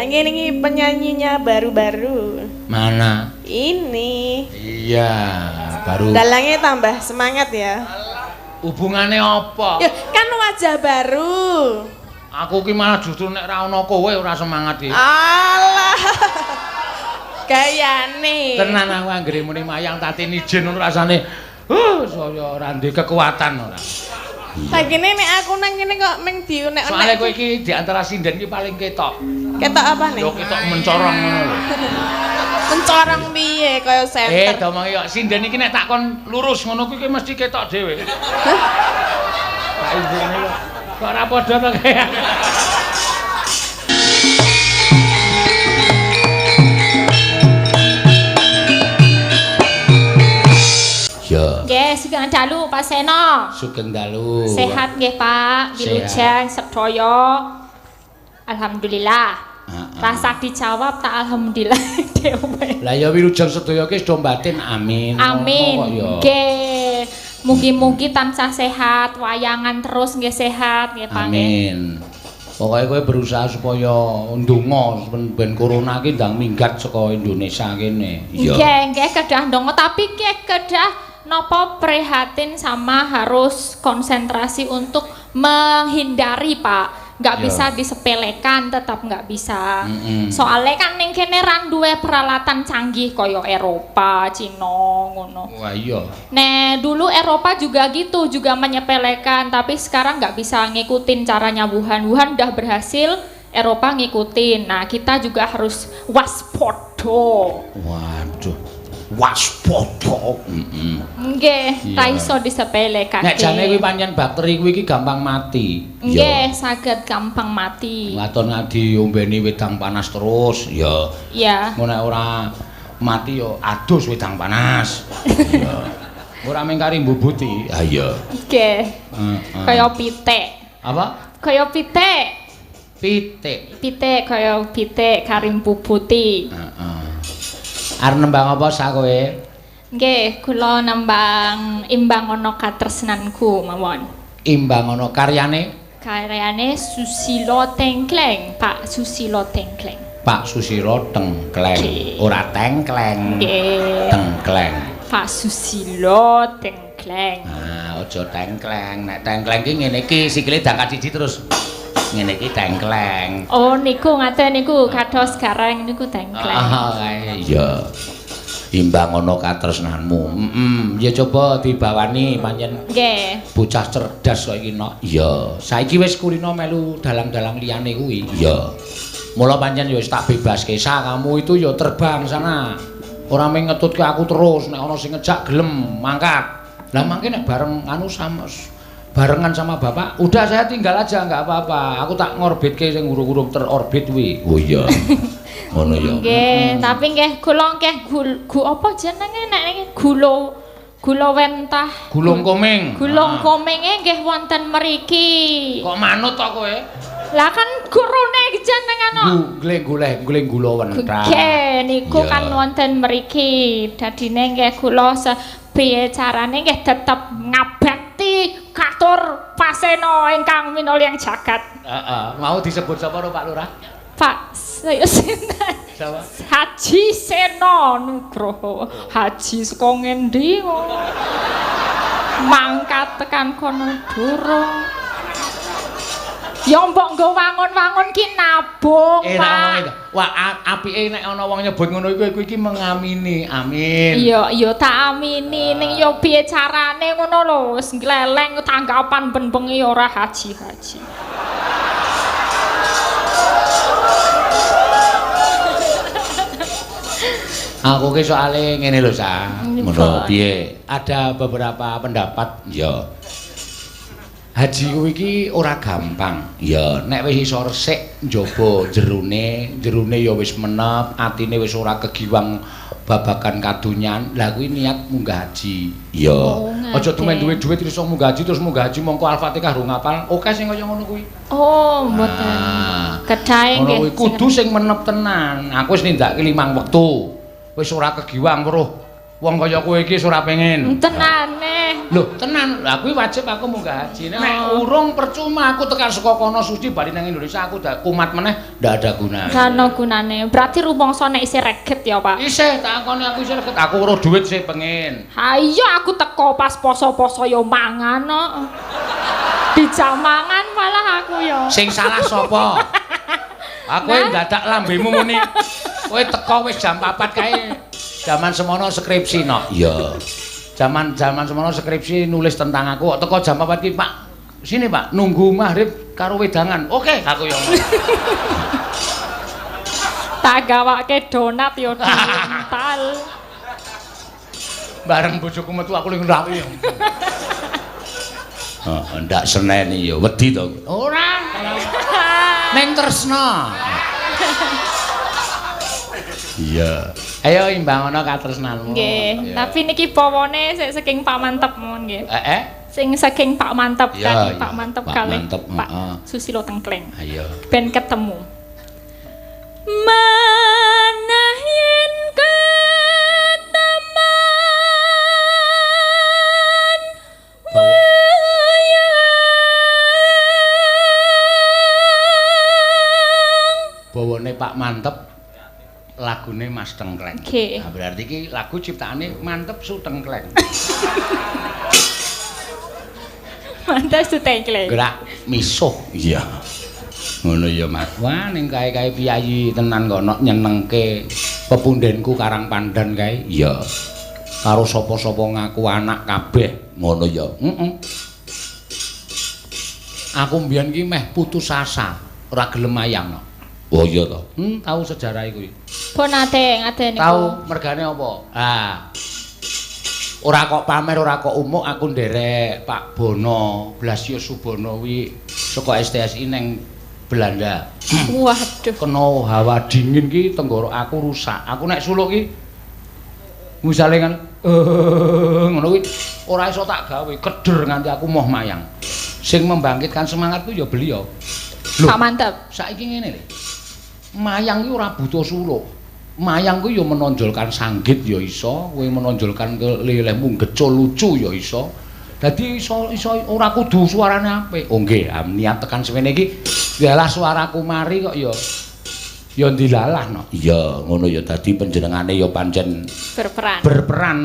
Ini nih penyanyinya baru-baru. Mana? Ini. Iya, baru. Dalangnya tambah semangat ya. Hubungannya apa? Ya, kan wajah baru. Aku ki malah justru nek ra ono kowe ora semangat iki. Alah. Gayane. Tenan aku anggere muni mayang Tatin ijen ngono rasane. Saya ora ndek kekuatan ora. Lagine nek aku nang kene kok ming diunek-unek. Soale kowe iki di antara sinden iki paling ketok. Ketok apa nih? Yo ketok mencorong ngono lho. Mencorong piye kaya senter. Domongi kok sinden iki nek tak kon lurus ngono kuwi mesti ketok dhewe. Tak izine kok. Kok ora padha to kaya. Ya. Nggih, sugeng dalu Pak Seno. Sugeng dalu. Sehat nggih Pak, wilujeng sedaya. Alhamdulillah. Rasa dijawab tak alhamdulillah dhewe. Lah ya wilujeng sedaya ki wis do batin amin. Amin. Nggih. Mugi-mugi tansah sehat, wayangan terus nggih sehat nggih Pak. Amin. Pokoke kowe berusaha supaya ndonga ben corona ki ndang minggat saka Indonesia kene. Iya. Nggih, nggih kedah ndonga tapi nggih kedah nopo prihatin sama harus konsentrasi untuk menghindari Pak. Nggak bisa disepelekan, tetap nggak bisa. Soalnya kan ning kene ra duwe peralatan canggih kaya Eropa, Cina ngono. Wah iya. Nah, dulu Eropa juga gitu, juga menyepelekan, tapi sekarang nggak bisa ngikutin caranya Wuhan. Wuhan udah berhasil, Eropa ngikutin. Nah, kita juga harus waspada. Waduh. Waspada. Nggih, ra iso disepelekake. Nek jane kuwi pancen bakteri kuwi iki gampang mati. Nggih, saged gampang mati. Waton diombeni wedang panas terus, ya. Iya. Engko nek ora mati ya adus wedang panas. Iya. Ora mung kari mbubuti. Ha iya. Nggih. Kaya pitik. Apa? Kaya pitik. Pitik. Pitik kaya pitik kari mbubuti. Heeh. Arep nembang apa sak kowe? Nggih, kula nembang Imbang Ana Katresnanku mawon. Imbang Ana karyane? Karyane Susilo Tengkleng, Pak Susilo Tengkleng. Pak Susilo Tengkleng. Ora tengkleng. Nggih. Tengkleng. Pak Susilo Tengkleng. Ah, aja tengkleng. Nek tengkleng ki ngene iki sikile dangkat siji terus ngene iki tengkleng. Oh niku ngaten niku kados gareng niku tengkleng. Ah iya. Imbang ana katresnanmu. Ya coba dibawani pancen. Nggih. Bocah cerdas kok iki nok. Iya. Saiki wis kulino melu dalang-dalang liyane kuwi. Iya. Mula pancen ya wis tak bebaske sa kamu itu ya terbang sana. Ora mung ngetutke aku terus nek ana sing ngejak gelem mangkat. Lah mangke nek bareng anu sama barengan sama bapak, udah saya tinggal aja nggak apa-apa. Aku tak ngorbitke sing urung-urung terorbit kuwi. Oh iya. Ngono ya. Nggih, tapi nggih kula nggih apa jenenge nek niki gula gula wentah. Gulung koming. Gulung komenge nggih wonten mriki. Kok manut to kowe? Lah kan gurune jenengan kok. Goleng-goleng gula wentah. Nggih, niku kan wonten mriki. Dadine nggih kula piye carane nggih tetep ngabekti katur Paseno ingkang minulya jagat. Heeh, mau disebut sapa ro Pak Lurah? Pak sinten? Sapa? Haji Seno Nugroho. Haji saka ngendi ngono. Mangkat tekan kono durung. Ya mbok nggo wangun-wangun ki nabung, Pak. Wah, apike nek ana wong nyebut ngono iku iki mengamini. Amin. Iya, iya tak amini ning ya piye carane ngono lho, wis ngleleng tanggapan ben bengi ora haji-haji. Aku ki soale ngene lho, Sa. Ngono piye? Ada beberapa pendapat, ya. Haji kuwi iki ora gampang. Ya, nek wis iso resik njaba jerone, jerone ya wis menep, atine wis ora kegiwang babagan kadonyan. Lah kuwi niat munggah haji. Ya. Aja tumen duwe dhuwit iso munggah haji terus munggah haji mongko Al-Fatihah rung ngapal. Oke sing kaya ngono kuwi. Oh, mboten. Kedahe nggih. Kudu sing menep tenan. Aku wis nindakake 5 wektu. Wis ora kegiwang weruh Wong kaya kowe iki ora pengen. Tenane. Lho, tenan. Lah kuwi wajib aku munggah haji. Nek urung percuma aku tekan saka kono suci bali nang Indonesia aku dak kumat meneh ndak ada gunane. Gak ono gunane. Berarti rumangsa nek isih reget ya, Pak. Isih tak akoni aku isih reget. Aku weruh duit sih pengen. Ha iya aku teko pas poso-poso ya mangan kok. Dijak mangan malah aku ya. Sing salah sapa? Aku ndadak lambemu muni. Kowe teko wis jam 4 kae. Jaman semono skripsi no. Iya. Jaman-jaman semono skripsi nulis tentang aku kok teko jam 4 ki, Pak. Sini, Pak, nunggu maghrib karo wedangan. Oke, aku yo. Tak gawake donat yo diuntal. Bareng bojoku metu aku ling ngrawi. Heeh, ndak seneni yo, wedi to. Ora. Ning tresna. Iya. Ayo imbangono katresnanmu. Nggih, tapi niki pawane sik saking Pak Mantep mawon nggih. Heeh. Sing saking Pak Mantep kan, Pak Mantep kalih Pak Susilo Tengkleng. Ayo. Ben ketemu. Manah yen keteman wayang. Bawane Pak Mantep lagune Mas Tengkleng. Okay. Nah, berarti iki lagu ciptaane Mantep Su Tengkleng. Mantep Su Tengkleng. Gerak misuh. Iya. Ngono ya, Mas. Wah, ning kae-kae piyayi tenan kono nyenengke pepundenku Karang Pandan kae. Iya. Karo sapa-sapa ngaku anak kabeh. Ngono ya. Heeh. Aku mbiyen ki meh putus asa, ora gelem mayang. Oh iya to. Tahu sejarah iku. Pun ate niku. Tahu mergane apa? Ah. Ora kok pamer, ora kok umuk aku nderek Pak Bono, Blasius Subono kuwi saka STSI neng Belanda. Waduh. Kena hawa dingin ki tenggorok aku rusak. Aku nek suluk ki misale kan ngono kuwi ora iso tak gawe, keder nganti aku moh mayang. Sing membangkitkan semangatku ya beliau. Loh, Pak Mantep. Saiki ngene lho. Mayang ki ora butuh suluk. Mayang kuwi ya menonjolkan sanggit ya iso, kowe menonjolkan lelehmu gecul lucu ya iso. Dadi iso iso ora kudu suarane apik. Oh nggih, niat tekan semene iki yalah suaraku mari kok ya ya ndilalah no. Iya, ngono ya dadi panjenengane ya pancen berperan. Berperan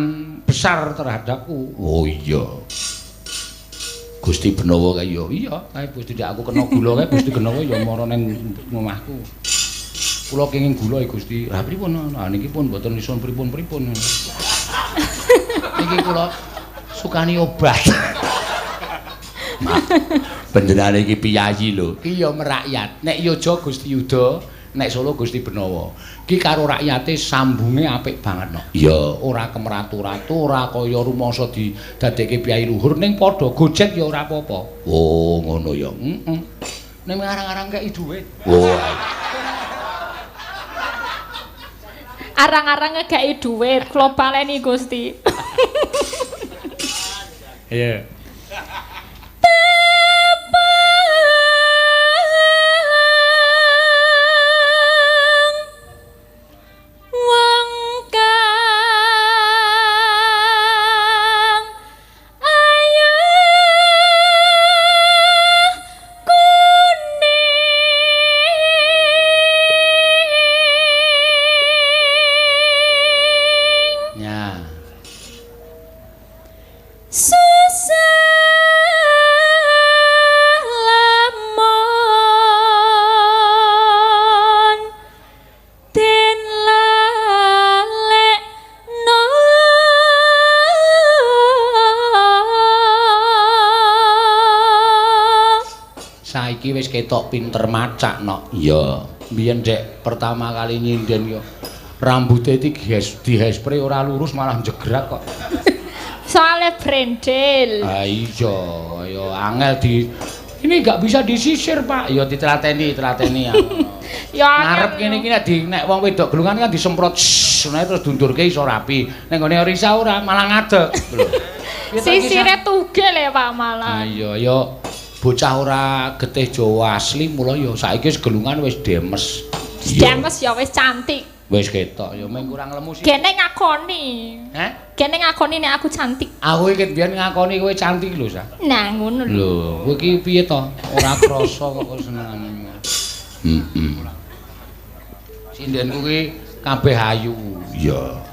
besar terhadapku. Oh iya. Gusti Benowo kae ya iya, kae Gusti ndak aku kena gula kae Gusti Benowo ya mara ning omahku. Kula kenging gula ya Gusti. Lah pripun? Lah niki pun mboten iso pripun-pripun. Niki kula sukani obat. Panjenengane iki piyayi lho. Ki ya merakyat. Nek Yojo Gusti Yuda, nek Solo Gusti Benowo. Ki karo rakyate sambunge apik banget no. Iya, ora kemeratu-ratu, ora kaya rumangsa didadekke piyayi luhur ning padha gojek ya ora apa-apa. Oh, ngono ya. Heeh. Ning arang-arang kei dhuwit. Oh. Arang-arang ngekei dhuwit, kula baleni Gusti. Iya. Wong kang ayu kuning. Ya. Susah lamun den lalekno. Saiki wis ketok pinter macak no. Iya. Biyen dek pertama kali nyinden yo rambute iki dihespre ora lurus malah jegrak kok. Soale brendel. Ah iya, ya angel di ini enggak bisa disisir, Pak. Ya ditelateni, telateni ya. Ya ngarep kene iki nek di nek wong wedok gelungan kan disemprot ngono terus dundurke iso rapi. Nek nggone Risa ora malah ngadeg lho. Sisire tugel ya Pak malah. Ah iya ya bocah ora getih Jawa asli mula ya saiki wis gelungan wis demes. Demes ya wis cantik. Wis ketok ya mung kurang lemu sih. Gene ngakoni. Heh? Gene ngakoni nek aku cantik. Aku iki biyen ngakoni kowe cantik lho, Sa. Nah, ngono lho. Lho, kowe iki piye to? Ora krasa kok senengane. Heeh. Sindenku ki kabeh ayu. Iya.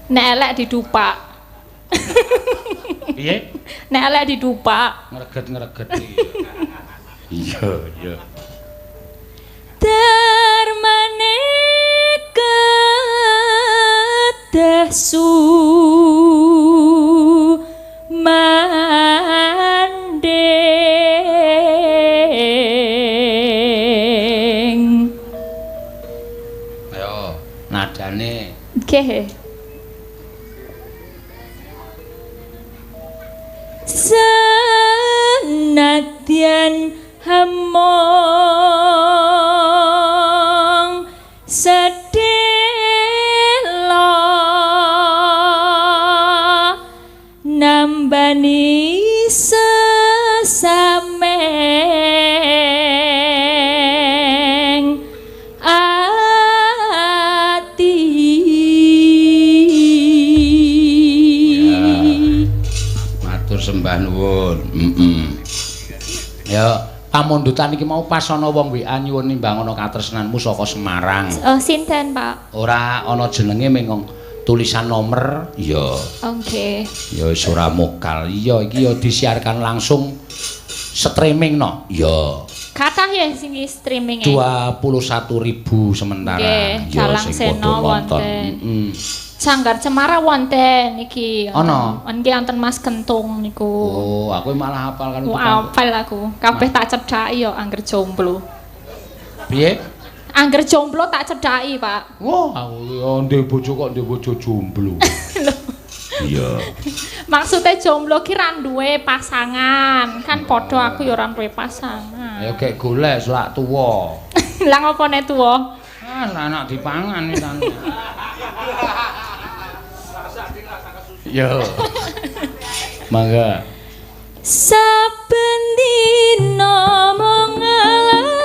Nek elek didupak. Piye? Nek elek didupak. Ngreget-ngreget iki. Iya, iya. Darmane kedah sumandhing. Ayo, nadane. Nggih. Senadyan hamong sedhela nambani sesameng ati. Ya. Matur sembah nuwun. Ya, pamundutan iki mau pas ana wong WA nyuwun nimbang ana katresnanmu saka Semarang. Oh, sinten, Pak? Ora ana jenenge mung tulisan nomor. Iya. Oke. Ya wis ora mokal. Iya, iki ya disiarkan langsung streaming no. Iya. Kathah ya sing streaming e. 21.000 sementara. Nggih, Ya Dalang sing padha Sena nonton. wonten. Sanggar Cemara wonten iki. Ana? Nggih wonten Mas Kentung niku. Oh, aku malah hafal kan. Oh, hafal aku. Kabeh tak cedhaki ya angger jomblo. Piye? Angger jomblo tak cedhaki, Pak. Wah, aku ya ndek bojo kok ndek bojo jomblo. Iya. Maksudnya jomblo ki ra duwe pasangan. Kan padha aku ya ora duwe pasangan. Ayo gek golek selak tuwa. Lah ngopo nek tuwa? Ah, anak dipangan iki kan. Yo. Mangga. Saben dina mung ngalamun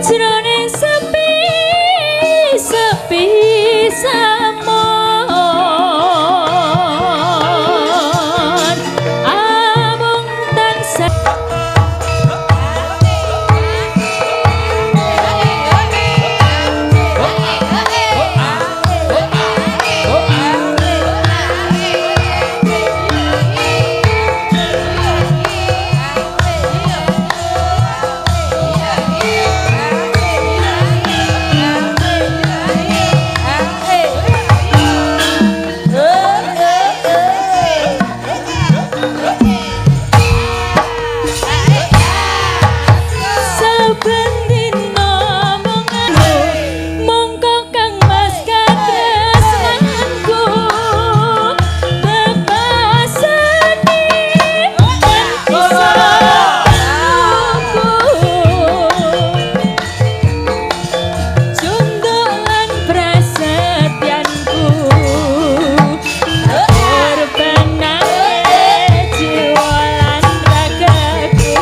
jroning sepi sepi samon amung tansah. Saben dina mung mongko Kang Mas katresnanku bebasane lan bisa aku junduk lan prasetyanku korbanane jiwa lan ragaku.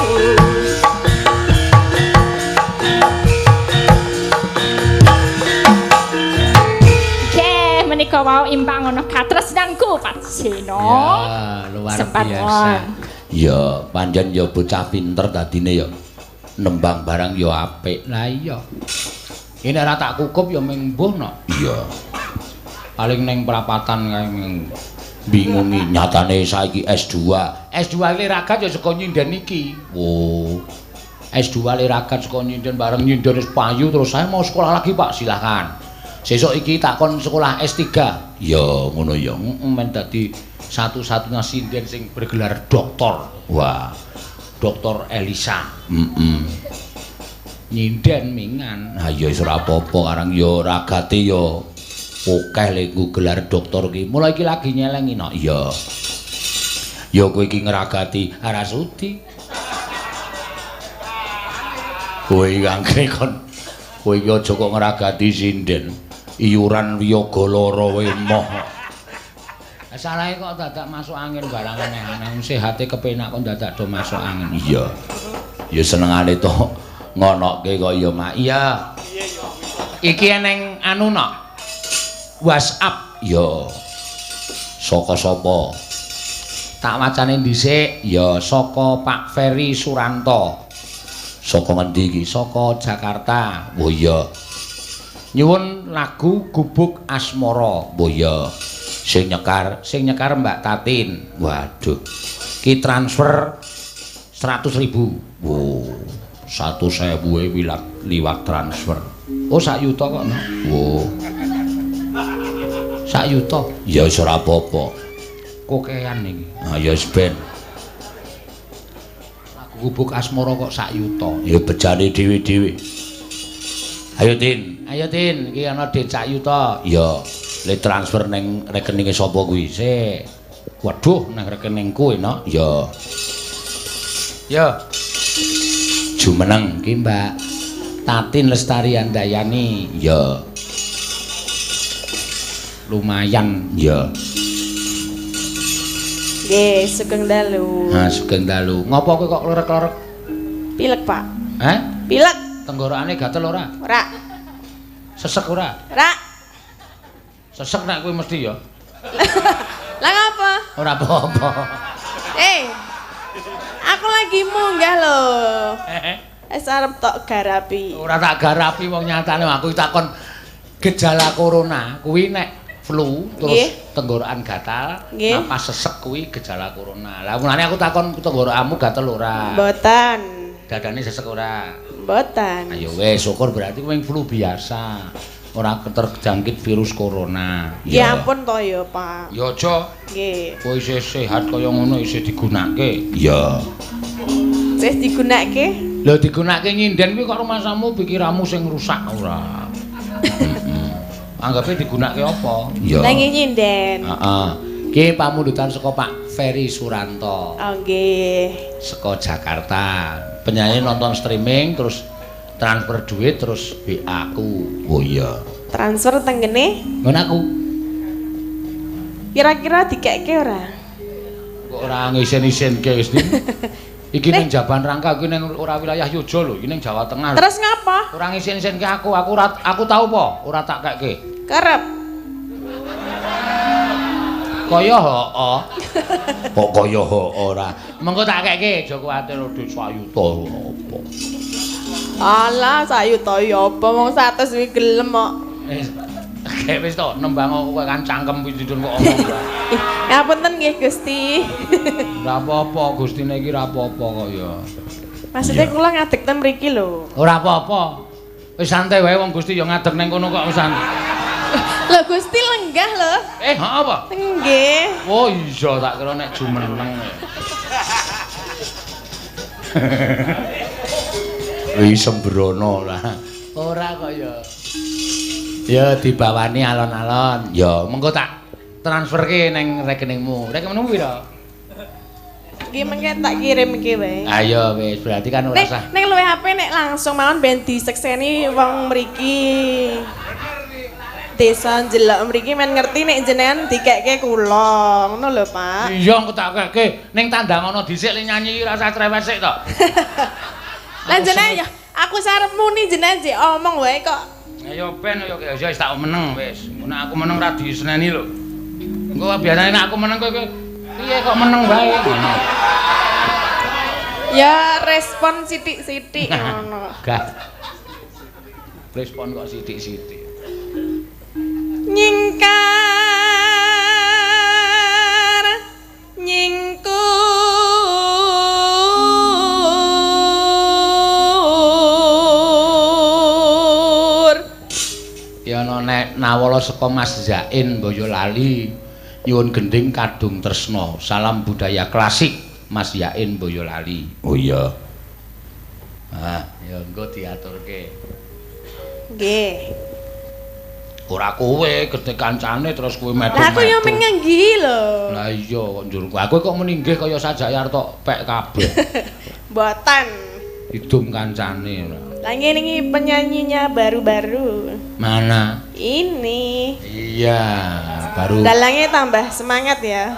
Oke, menika wau imbang ana katresnanku Pak Seno. Ya, luar Sempat biasa. Ya, pancen ya bocah pinter dadine ya nembang barang ya apik. Lah iya. Ini ora tak kukup ya mung mbuh no. Iya. Paling ning prapatan kae mung bingungi nyatane saiki S2. S2 le ragat ya saka nyinden iki. Oh. S2 le ragat saka nyinden bareng nyinden wis payu terus saya mau sekolah lagi, Pak. Silahkan. Sesuk iki takon sekolah S3. Ya ngono ya. Heeh, men dadi satu-satunya sinden sing bergelar doktor. Wah. Doktor Elisa. Heeh. Nyinden mingan. Ha ya wis ora apa-apa karang ya ragate ya akeh lek nggo gelar doktor ki. Mulai iki lagi nyelengi no. Iya. Ya kowe iki ngragati ora sudi. Kowe iki anggere kon kowe iki aja kok ngragati sinden. Iuran wiyaga lara wae emoh. Salahe kok dadak masuk angin barang aneh-aneh. Sehate kepenak kok dadak do masuk angin. Iya. Ya senengane to ngonoke kok ya, Mak. Iya. Iki eneng anu no. WhatsApp. Ya. Saka sapa? Tak wacane dhisik. Ya, saka Pak Ferry Suranto. Saka ngendi iki? Saka Jakarta. Oh iya. Nyuwun lagu Gubuk Asmara. Oh iya. Sing nyekar Mbak Tatin. Waduh. Ki transfer 100.000. Wow. 100.000 liwat transfer. Oh, sak yuta kok no. Wow. Sak yuta. Ya wis ora apa-apa. Kokean iki. Ha ya wis ben. Lagu Gubuk Asmara kok sak yuta. Ya bejane dhewe-dhewe. Ayo Tin, ayo Tin, iki ana dhuwit sak yuta. Ya, le transfer ning rekeninge sapa kuwi? Sik. Waduh, nang rekeningku enak. Ya. Ya. Jumeneng ki Mbak Tatin Lestari Handayani. Ya. Lumayan, ya. Nggih, sugeng dalu. Ha, sugeng dalu. Ngopo kowe kok klerek-klerek? Pilek, Pak. Heh? Pilek. Tenggorokane gatel ora? Ora. Sesek ora? Ora. Sesek nek kowe mesti ya. Lah ngapa? Ora apa-apa. Aku lagi munggah lho. Wis arep tok garapi. Ora tak garapi wong nyatane aku takon gejala corona kuwi nek flu terus tenggorokan gatal, napas sesek kuwi gejala corona. Lah mulane aku takon tenggorokanmu gatel ora? Mboten. Dadane sesek ora? Mboten. Ayo wis syukur berarti kuwi flu biasa. Ora terjangkit virus corona. Ya ampun to ya, Pak. Ya aja. Nggih. Kowe isih sehat kaya ngono isih digunakake. Iya. Isih digunakake? Lho digunakake nyinden kuwi kok rumasamu pikiranmu sing rusak ora. Anggape digunakake apa? Iya. Lah nggih nyinden. Heeh. Ki pamundutan saka Pak Ferry Suranto. Oh nggih. Saka Jakarta. Penyanyi nonton streaming terus transfer duit terus WA aku. Oh iya. Transfer tenggene? Ngono aku. Kira-kira dikekke ora? Kok ora ngisen-isenke wis. Iki ning Jaban Rangka iki ning ora wilayah Yogya lho, iki ning Jawa Tengah. Terus ngapa? Ora ngisen-isenke aku, aku tau apa? Ora tak kekke. Kerep. Kaya heeh. Kok kaya heeh ora. Mengko tak kekke, aja kuwatir dhuwit sak yuta apa. Alah, sak yuta ya apa wong 100 kuwi gelem kok. Wis wis to, nembang kowe kan cangkem pindhon kok omong. Ngapunten nggih Gusti. Ora apa-apa, Gustine iki ora apa-apa kok ya. Maksudnya kula ngadeg ten mriki lho. Ora apa-apa. Wis santai wae wong Gusti ya ngadeg ning kono kok wis santai. Lho Gusti lenggah lho. Heeh apa? Nggih. Oh iya tak kira nek jumeneng. Wis sembrono lah. Ora kok ya. Ya dibawani alon-alon. Ya mengko tak transferke ning rekeningmu. Rekeningmu pira? Nggih mengke tak kirimke wae. Ayo wis berarti kan ora usah. Nek luwih HP nek langsung mawon ben disekseni wong mriki. Desa njelok mriki men ngerti nek jenengan dikekke kula. Ngono lho, Pak. Iya engko tak kekke. Ning tandang ana dhisik le nyanyi ora usah cerewet sik to. Lah jenengan ya aku sarep muni jenengan jek omong wae kok. Ayo ben ya wis tak meneng wis. Engko nek aku meneng ra diseneni lho. Engko biasane nek aku meneng kowe piye kok meneng wae ngono. Ya respon sithik-sithik ngono. Gah. Respon kok sithik-sithik. Nyingkar nyingkur ya ana nek nawala saka Mas Zain Boyolali nyuwun gending Kadung Tresna salam budaya klasik Mas Zain Boyolali. Oh iya. Ah ya engko diaturke. Nggih. Ora kowe gedhe kancane terus kowe metu. Lah aku yo menenggi lho. Lah iya kok njur aku kok muni nggih kaya sajayar tok pek kabeh. Mboten. Idum kancane ora. Lah ngene iki penyanyinya baru-baru. Mana? Ini. Iya, baru. Dalangnya tambah semangat ya.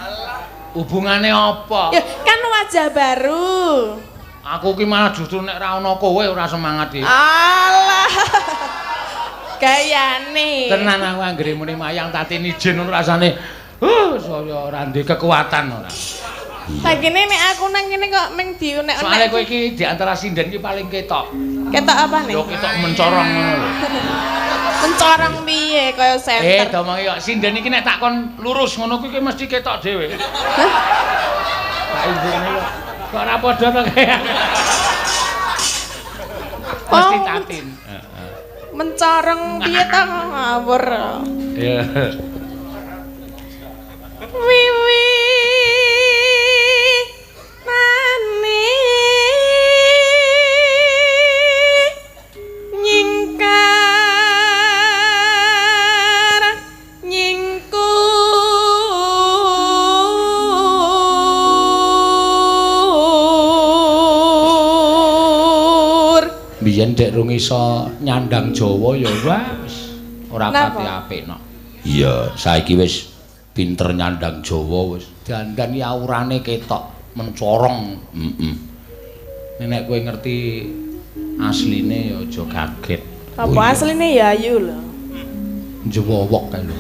Hubungane apa? Ya kan wajah baru. Aku ki malah justru nek ra ono kowe ora semangat iki. Alah. Gayane. Tenan aku anggere muni mayang Tatin ijen ngono rasane saya ora ndek kekuatan ora. Sakine nek aku nang ngene kok ming diunek-unek. Soale kowe iki di antara sinden iki paling ketok. Ketok apane? Yo ketok mencorong ngono lho. Mencorong piye kaya senter. Domongi kok sinden iki nek takon lurus ngono kuwi mesti ketok dhewe. Hah? Tak imbune kok. Kok ora padha to kaya. Mesti Tatin. Heeh. Mencorong piye to ngawur. Iya. Wiwi mane nyingkar nyingkur. Biyen dek rung iso nyandang Jawa ya wis ora pati apik no. Iya, saiki wis pinter nyandang Jawa wis. Dandan iki aurane ketok mencorong. Heeh. Nek kowe ngerti asline ya aja kaget. Apa asline ya ayu lho. Njewowok kae lho.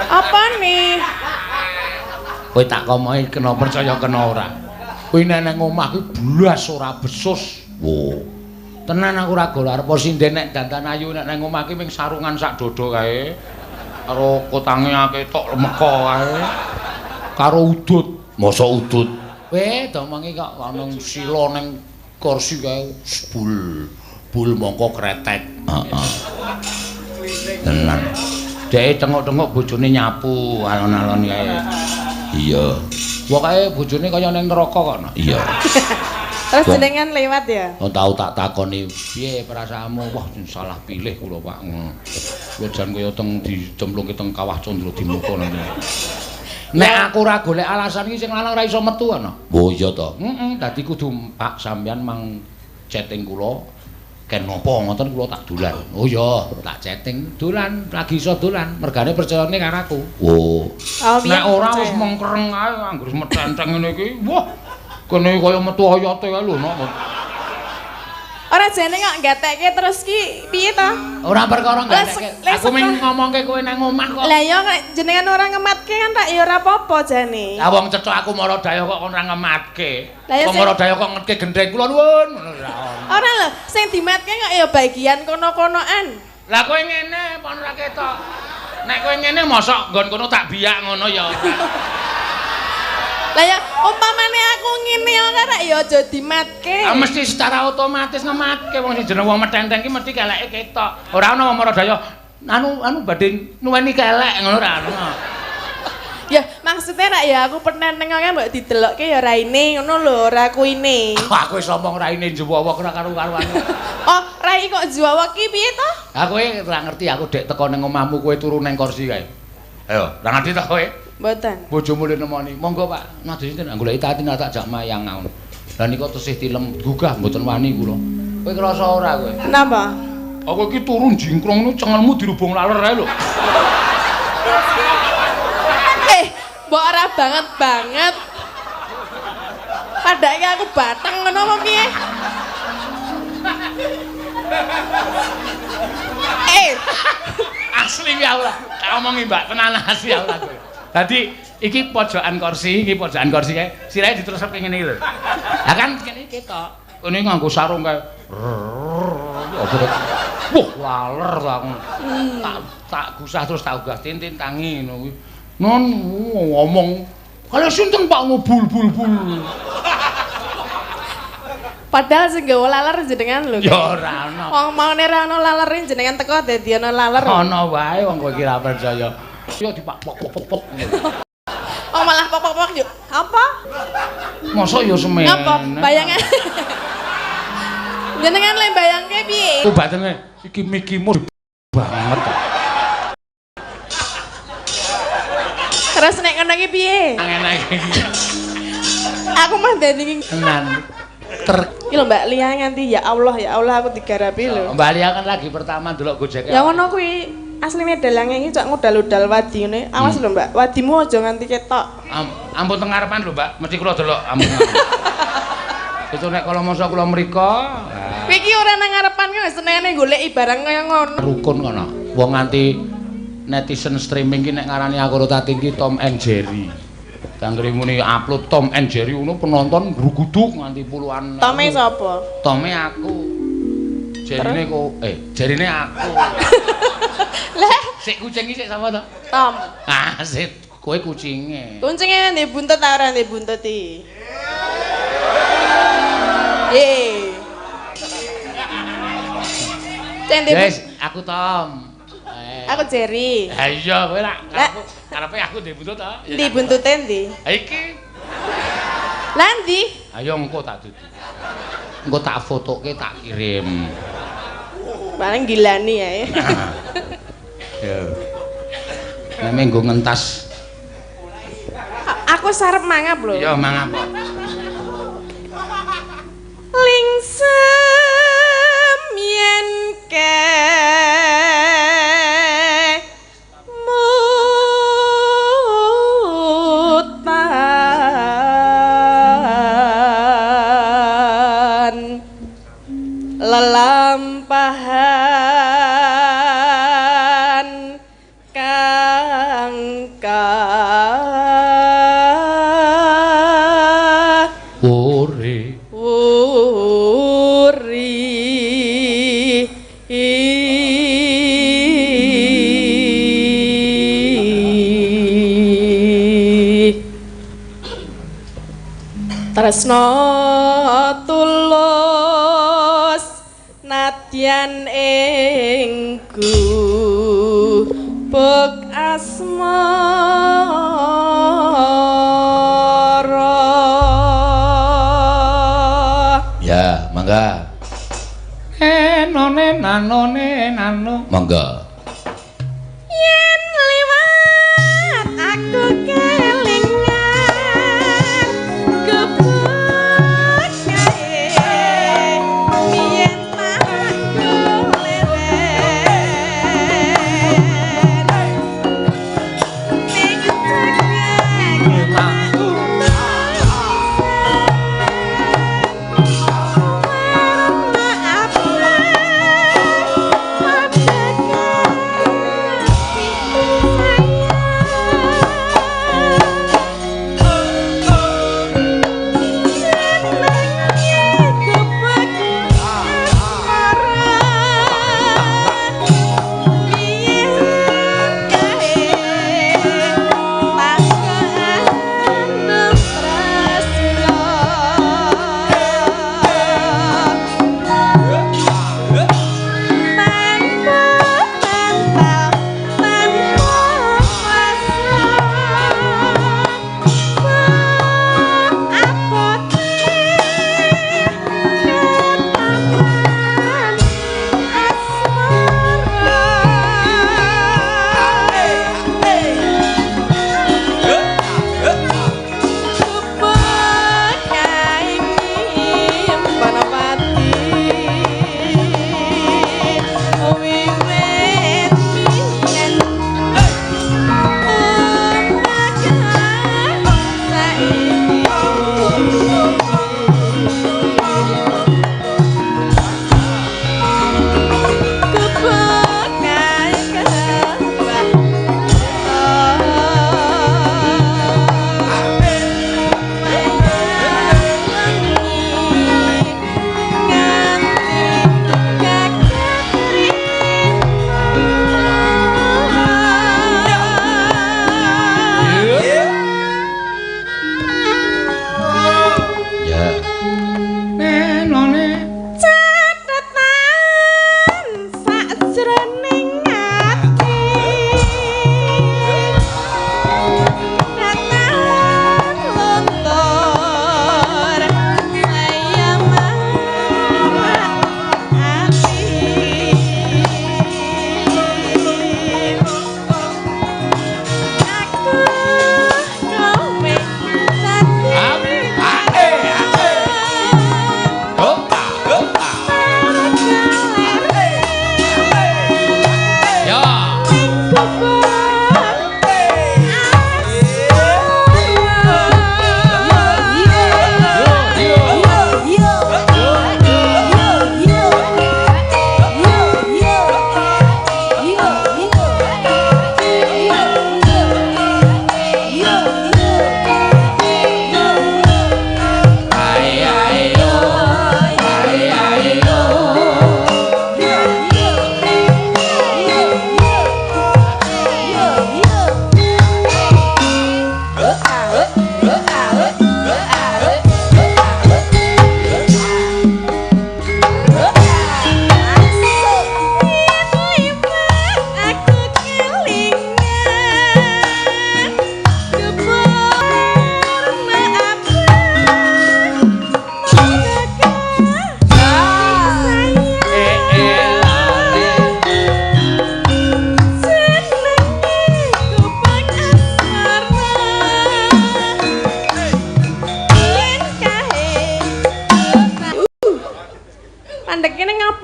Apa nih? Kowe tak komoki kena percaya kena ora. Kowe nek nang omah kuwi blas ora besus. Wo. Tenan aku ora gol arep sinden nek dandan ayu nek nang omah ki ming sarungan sak dodo kae. Karo kotange ketok lemeka kae. Karo udut. Mosok udut. Weh, domongi kok ana sila ning kursi kae bul. Bul mongko kretek. Heeh. Tenan. Dheke tengok-tengok bojone nyapu alon-alon kae. Iya. Pokoke bojone kaya ning neraka kok. Iya. Terus jenengan lewat ya? Oh, tau tak takoni, piye perasaanmu? Wah, salah pilih kula, Pak. Kula jan kaya teng dicemplungke teng kawah Candra Dimuka nanti. Nek aku ora golek alasan iki sing lanang ora iso metu ana. Oh iya to. Heeh, dadi kudu Pak sampean mang chatting kula ken napa ngoten kula tak dolan. Oh iya, tak chatting dolan, lagi iso dolan. Mergane percayane karo aku. Oh. Nek ora wis mengkereng ae anggere metenteng ngene iki. Wah. Kene kaya metu oyote kae lho, Nok. Ora jane kok gatekke terus ki piye to? Ora perkara gatekke. Aku mung ngomongke kowe nang omah kok. Lah ya nek jenengan ora ngematke kan tak ya ora apa-apa jane. Lah wong cethok aku maradaya kok ora ngematke. Wong maradaya kok ngetke gendheng kula nuwun ngono ora ono. Ora lho, sing dimatke kok ya bagian kono-konoan. Lah kowe ngene apa ora ketok? Nek kowe ngene mosok nggon kono tak biyak ngono ya. Lah ya umpamane aku ngene ora rek ya aja dimatke. Ah mesti secara otomatis ngematke wong sing jeneng wong metenteng ki mesti keleke ketok. Ora ana wong maradaya anu badhe nuweni kelek ngono ora ana. Ya maksudnya rek ya aku penenteng kok mbok didelokke ya raine ngono lho, ora kuine. Aku wis omong raine juwowok ora karo-karuane. Oh, rai kok juwowok ki piye to? Aku ora ngerti aku dek teko ning omahmu kowe turu ning kursi kae. Ayo, ora ngerti to kowe? Mboten. Bojomu le nemoni. Monggo Pak, nadhe sinten goleki Tatin tak jak mayang ngono. Lah nika tesih tilem gugah mboten wani kula. Kowe krasa ora kowe? Napa? Aku iki turu jingkrong ngono cengelmu dirubung laler ae lho. Mbok ora banget banget. Padake aku bateng ngono apa piye? Asli ya Allah. Tak omongi Mbak, tenan asli ya Allah kowe. Dadi iki pojokan kursi, iki pojokan kursi kae, sirahe diterusake ngene iki lho. Lah kan kene ketok. Kene nganggo sarung kae. Wah, laler ta aku. Tak gusah terus tak ugah tintin tangi ngono kuwi. Non ngomong, "Kalau sinten Pak ngobul bul bul." Padahal sing gawa laler jenengan lho. Ya ora ana. Wong maune ora ana lalere jenengan teko dadi ana laler. Ana wae wong kowe iki ora percaya. Yo dipak pok pok pok. Oh malah pok pok pok yuk. Apa? Mosok yo semene. Apa? Bayangan. Jenengan le bayangke piye? Ku batene iki mikimu banget. Terus nek ngono iki piye? Ngene iki. Aku mah dadi tenan. Ter iki lho Mbak Lia nganti ya Allah aku digarapi lho. Mbak Lia kan lagi pertama ndelok Gojek. Ya ngono kuwi. Asline dalange iki cok ngudal-udal wadi ngene. Awas lho Mbak, wadimu aja nganti ketok. Ampun teng ngarepan lho Mbak, mesti kula delok ampun. Itu nek kala masa kula mriko, Kowe iki ora nang ngarepan kok senengane goleki barang kaya ngono. Rukun kono. Wong nganti netizen streaming ki nek ngarani aku karo Tatin ki Tom and Jerry. Kanggo muni upload Tom and Jerry ngono penonton gruguduk nganti puluhan. Tome sapa? Tome aku. Jerine kok jerine aku. Lah, Sik kucing iki sik sapa to? Tom. Ah, sik kowe kucinge. Kuncinge ndek buntut ta ora ndek buntut iki? Ye. Cek ndek Yes, aku Tom. Aku Jerry. Ha iya, kowe lak Lah. karepe aku ndek buntut to. Ndi buntute ndi? Ha iki. Lah ndi? Ayo engko tak dudu. Engko tak fotoke tak kirim. Paling gilani ya. Ya. Nek menggo ngentas. Aku sarep mangap lho. Ya mangap. Lingsem yen ke mutan lelampahan kang ka Ore. Uri. Tresno tulus nadyan ing gubuk asmara. Ya, mangga. Enone nanone nano. Mangga. Yen liwat aku kelingan gebuk kae yen aku leren ning cekek aku.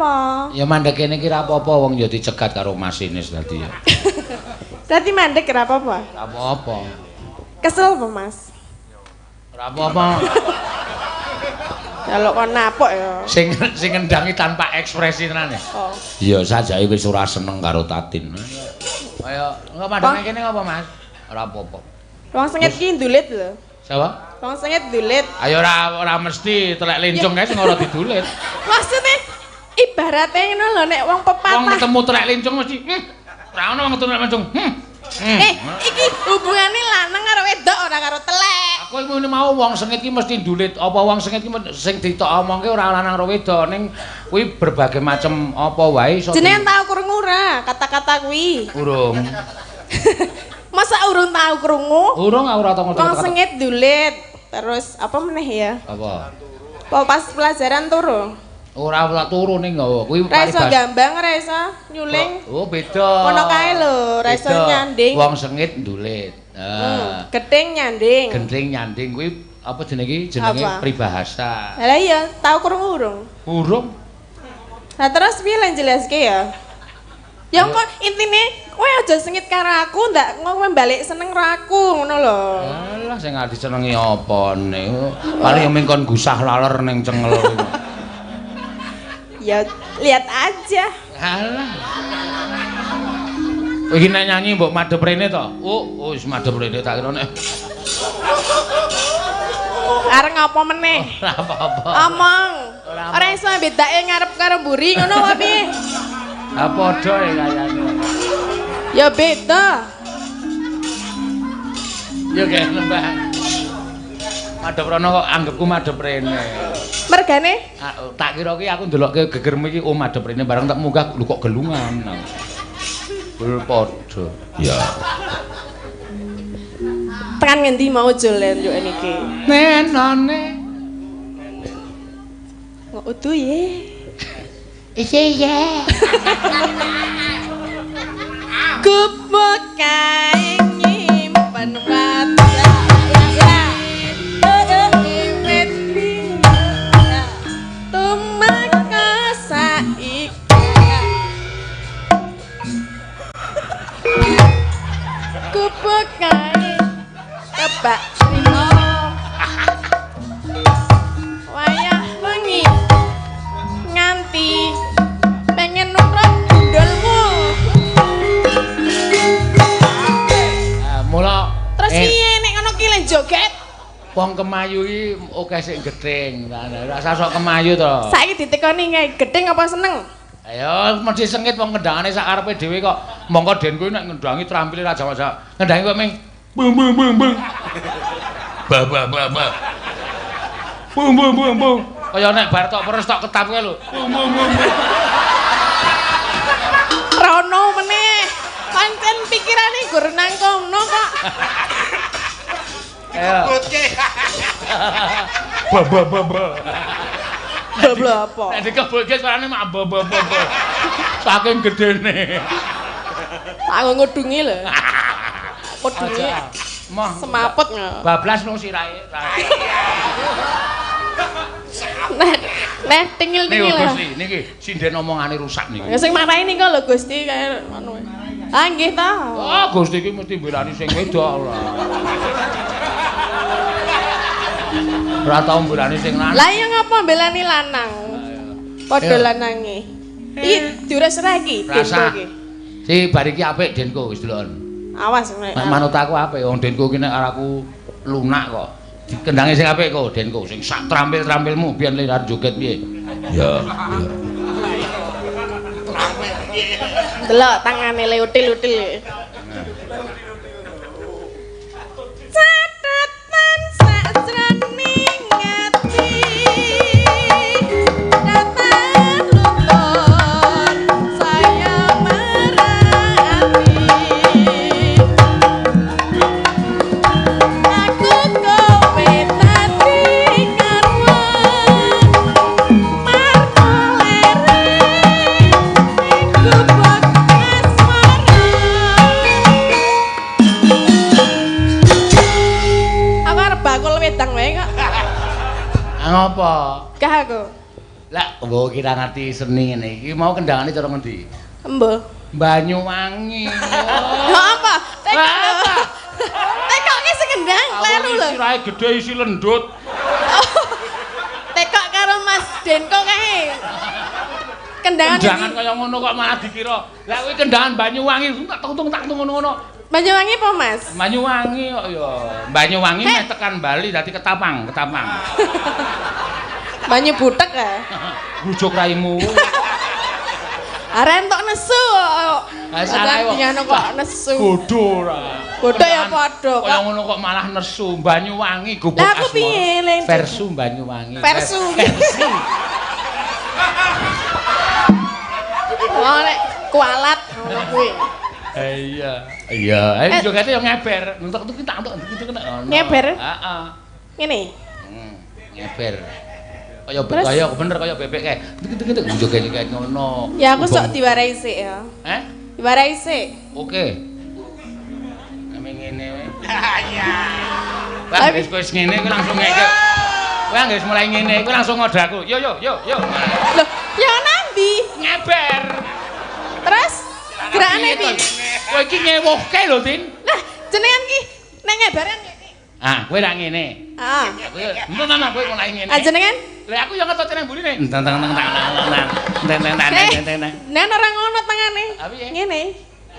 ngapa? Ya mandek kene iki ra apa-apa wong ya dicegat karo masinis dadi ya. Dadi mandek ora apa-apa. Ora apa-apa. Kesel apa, Mas? Ora apa-apa. Kalau kon napok ya. Sing sing ngendangi tanpa ekspresi tenan ya. Oh. Iya, sajake wis ora seneng karo Tatin. Ayo, engko mandek kene ngapa, Mas? Ora apa-apa. Wong sengit ki ndulit lho. Sapa? Wong sengit ndulit. Ayo ora ora mesti telek lincung kae sing ora didulit. Maksudnya ibaratnya ngono lho nek wong Wong pepatah. ketemu telek lincung mesti ora ono wong ketemu telek lincung. Iki hubungane lanang karo wedok ora karo telek. Aku iki mau wong sengit ki mesti ndulit. Apa wong sengit ki sing ditok omongke ora lanang karo wedok ning kuwi berbagai macem apa wae iso. Jenengan tau krungu ora kata-kata kuwi? Urung. Masa urung tau krungu? Urung aku ora tau ngerti. Wong sengit ndulit. Terus apa meneh ya? Apa? Apa pas pelajaran turu? Ora ora turu ning kuwi Ora iso gambang, ora iso nyuling. Oh, beda. Kono kae lho, ora iso nyanding. Wong sengit ndulit. Heeh. Gething nyanding. Genting nyanding kuwi apa jenenge iki? Jenenge pribahasa. Lah iya, tau krungu urung? Urung. Lah terus piye lan jelaske ya? Ya kok intine kowe aja sengit karo aku, ndak kowe balik seneng karo aku ngono lho. Alah sing gak disenengi apane. Paling mung kon gusah laler ning cengel kuwi. Ya lihat aja. Alah. Iki nek nyanyi mbok madhep rene to? Oh, wis madhep rene tak kira nek. Arep ngapa meneh? Ora apa-apa. Omong. Ora iso bedake ngarep karo mburi ngono apa piye? Ha padha ya kayane. Ya beda. Ya kaya nembah. Madhep rono kok anggepku madhep rene. Mergane? Tak kira ki aku ndelokke gegermu iki oh madhep rene bareng tak munggah lho kok gelungan. Bul padha. Ya. Tekan ngendi mau jolen yo niki? Nenone. Kok udu ye. Iya iya. Gubuk kae nyimpen wajah. Tumeka saiki. Gubuk kae kebak trimo. Wayah wengi nganti pengen nurut gundulmu. Mula terus piye nek ngono ki le joget? Wong kemayu iki akeh sing gething. Ora usah sok kemayu to. Saiki ditekoni kae gething apa seneng? Ayo mesti sengit wong ngendangane sak karepe dhewe kok. Mongko den kuwi nek ngendangi trampile ra jamak-jamak. Ngendangi kok ming bung bung bung bung. Ba ba ba ba. Bung bung bung bung. Kaya nek bar tok peres tok ketap kae lho. Bung bung bung. Rono meneh. Pancen pikirane gur nang kono kok. Dikebutke. Ba ba ba ba. Ba apa? Nek dikebutke suarane mak ba ba ba. Saking gedene. Tak ngudungi lho. Kudungi. Moh semaput. Bablas nang sirahe. Nah, nah tingil-tingil. Niku Gusti, niki sinden omongane rusak niki. Ya sing marahi niku lho Gusti kaya ngono. Ah nggih ta. Oh, Gusti iki mesti mbelani sing wedok ora. Ora tau mbelani sing lanang. Lah iya ngapa mbelani lanang? Padha lanange. Iki diures ra iki Denko iki. Si bar iki apik Denko wis deloken. Awas nek manut aku apik wong Denko iki nek aku lunak kok. Dikendangi sing apik kok Denko sing sak trampil-trampilmu biyen le arep joget piye. Ya, ya. Delok tangane le util-util. Catatan sajroning ati datang lutur saya marang ati. Aku kowe dadi karwan marko lere gubuk asmara. Aku arep bakul wedang wae kok. Ah ngopo? Gah aku. Lah, mbok kira ngerti seni ngene iki mau kendangane cara ngendi? Embo. Banyuwangi. Lho apa? Tekok. Apa? Tekok ki sing kendang kleru lho. Sirahe gedhe isi lendut. Tekok karo Mas Denko kae. Kendangan Kendangan kaya ngono kok malah dikira. Lah kuwi kendangan Banyuwangi tak tung tak tung ngono-ngono. Banyuwangi apa, Mas? Banyuwangi kok ya. Banyuwangi meh tekan Bali dadi Ketapang, Ketapang. Banyu butek ya. Grujuk raimu. Arek entuk nesu kok. Ah, salah kok. Ngono kok nesu. Bodho ora. Bodho ya padha Kaya kok. ngono kok malah nesu. Banyuwangi gubuk Lah aku asmara. piye, Len? Versu Banyuwangi. Versu. Versi. Oh nek kualat ngono kuwi. Iya. Iya, ayo jogete yo ngeber. Entuk tuh tak entuk entuk ngono. Ngeber? Heeh. Ngene. Ngeber. Kaya Terus? kaya bener kaya bebek kae. Tuk tuk joget kae ngono. Ya aku sok diwarai sik ya. Eh? Diwarai sik. Oke. Ame ngene wae. Iya. Wah, wis wis ngene kowe langsung ngeke. Kowe anggere mulai ngene kowe langsung ngode aku. Yo yo yo yo. Loh, ya nandi. Ngeber. Terus gerakane piye? Kowe iki ngewuhke lho, Tin. Lah, jenengan ki nek ngebaran ngene. Ah, kowe ra ngene. Ah. Kowe entuk tenan kowe mulai ngene. Ah jenengan? Lah aku yo ngetut nang mburine. Enteng teng teng teng teng teng teng teng teng. Nen ora ngono tangane. Ah, piye? Ngene.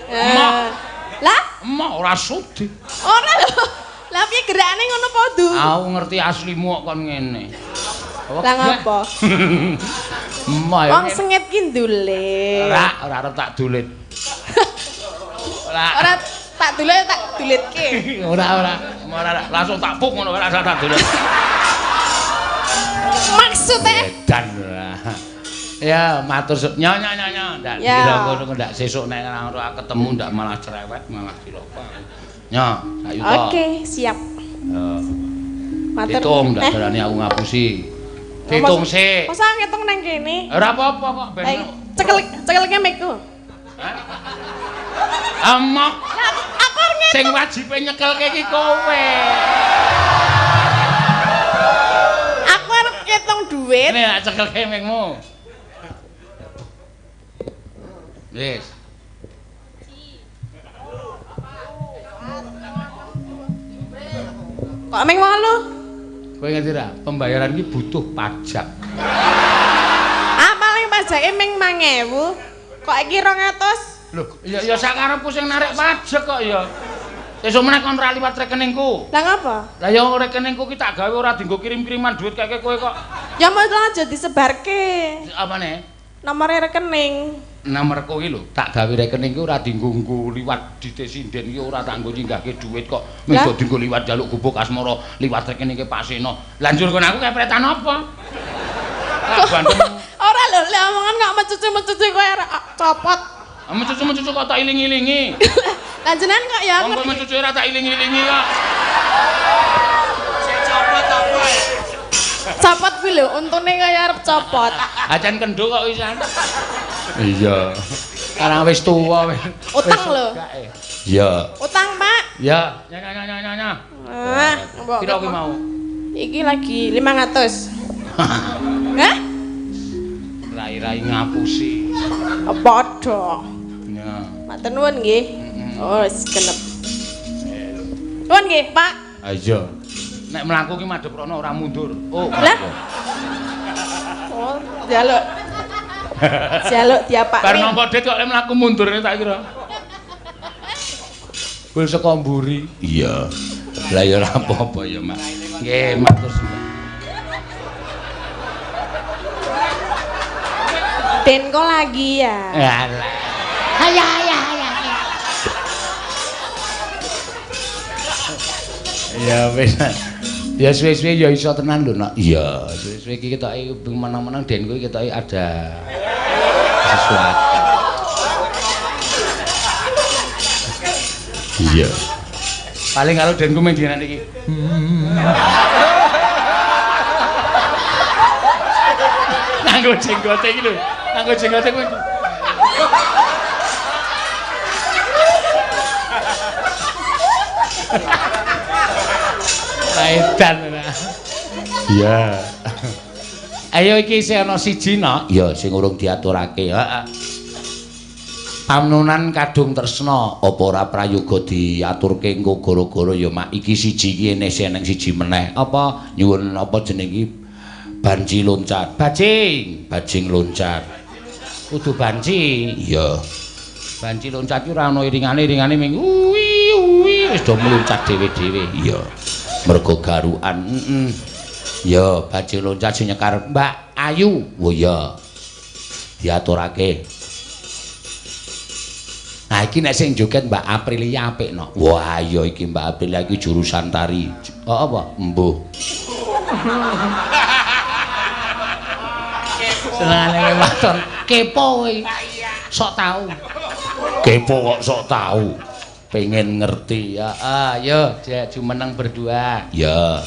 Emoh. Lah, Emoh ora sudi. ora lho. Lah piye gerakane ngono padha? Aku ngerti aslimu kok kon ngene. Lah ngapa? Emoh ya. Wong sengit ki ndulit. Ora, ora arep tak dulit. Ora. Ora tak dulit tak dulitke. Ora ora. Ora langsung tak puk ngono ora tak dulit. Maksudnya Edan ora. Ya, matur nyo nyo nyo nyo. Ndak Ya. dikira ngono ndak sesuk nek ora ketemu ndak malah cerewet, malah cilaka. Nyo, sak yuta. Oke, siap. Ya. Matur. Hitung ndak berani aku ngapusi. Hitung sik. Masa ngitung nang kene? Ora apa-apa kok ben. Cekel cekelke mikku. Hah? Emoh. Lah aku arep ngitung. Sing wajibe nyekelke iki kowe. Aku arep ngitung duit. Ini tak cekelke mikmu. Wis. Kok ming 8? Kowe ngerti ra? Pembayaran iki butuh pajak. Ah paling pajake ming 1000. Kok iki 200? Loh, ya ya sakarepku sing narik pajak kok ya. Sesuk meneh kon ora liwat rekeningku. Lah ngapa? Lah ya rekeningku ki tak gawe ora dienggo kirim-kiriman duit kaya kowe kok. Ya mau aja disebarke. Apane? Nomore rekening. Nomorku iki lho, tak gawe rekening ki ora dienggo nggo liwat dite sinden ki ora tak nggo nyinggahke duit kok. Lah? Mung dienggo liwat njaluk gubuk asmara, liwat rekeningke Pak Seno. Lah njur kon aku kepretan apa? Lah bandem Ora lho, lek omongan kok mecucu-mecucu kowe arek copot. mecucu-mecucu kok tak iling-ilingi. Lah jenengan kok ya Wong kowe ngerti. mecucu ora tak iling-ilingi kok. Copot kuwi lho, untune kaya arep copot. Acan kendho kok wisan. Iya. Karang wis tuwa wis. Utang lho. Iya. Utang, Pak. Ya. Ya ya ya ya ya. Ah, mbok. Piro kuwi mau? Iki lagi 500. Hah? Rai-rai ngapusi. Padha. Ya. Matur nuwun nggih. Oh, wis genep. Nuwun nggih, Pak. Ah iya. Nek mlaku ki madhep rono ora mundur. Oh, Lah? Oh, njaluk. Njaluk diapakne. Bar nampa dit kok lek mlaku mundur tak kira. Bul saka mburi. Iya. Lah ya ora apa-apa ya, Mak. Nggih, matur sembah. Denko lagi ya. Alah. Ayah, ayah, ayah. Ya wis. Ya suwe-suwe ya iso tenan lho, Nak. Iya, suwe-suwe iki ketoke menang-menang Denko iki ketoke ada sesuatu. Iya. Paling kalau Denko main dinan iki. Nganggo jenggote iki lho. Nganggo jenggote kuwi. Edan ora. Iya. Ayo iki isih ana siji no. Ya sing urung diaturake. Heeh. Pamnunan kadung tresna apa ora prayoga diaturke engko gara-gara ya mak iki siji iki ene sing siji meneh. Apa nyuwun apa jeneng iki banci loncat. Bajing, bajing loncat. Kudu banci. Iya. Banci loncat ki ora ana iringane, iringane ming uwi uwi wis do mluncat dhewe-dhewe. Iya. Mergo garukan. Heeh. Ya, bajing loncat sing nyekar Mbak Ayu. Oh iya. Diaturake. Nah iki nek sing joget Mbak Aprilia apik no. Wah iya iki Mbak Aprilia iki jurusan tari. Oh apa? Embuh. Senengane waton kepo kowe. Sok tau. Kepo kok sok tau. Pengen ngerti. Ya, ayo jumeneng berdua. Ya.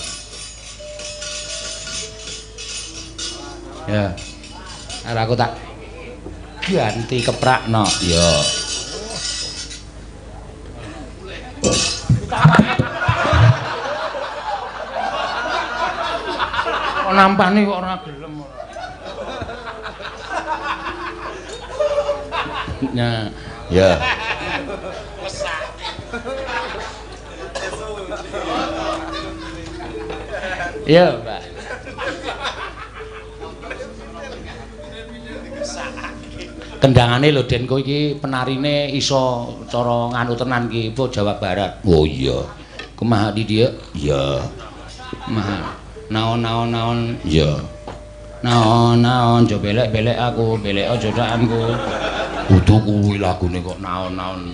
Ya. Arek aku tak ganti keprakno. Ya. Kok nampani kok ora gelem ora. Nah, ya. Iya, Mbak. Kendangane lho Den, kowe iki penarine iso cara nganu tenan iki, apa Jawa Barat. Oh iya. Kumaha di dia? Iya. Kumaha? Naon-naon-naon. Iya. Naon-naon aja belek-belek aku, belek aja dakanku. Kudu kuwi lagune kok naon-naon.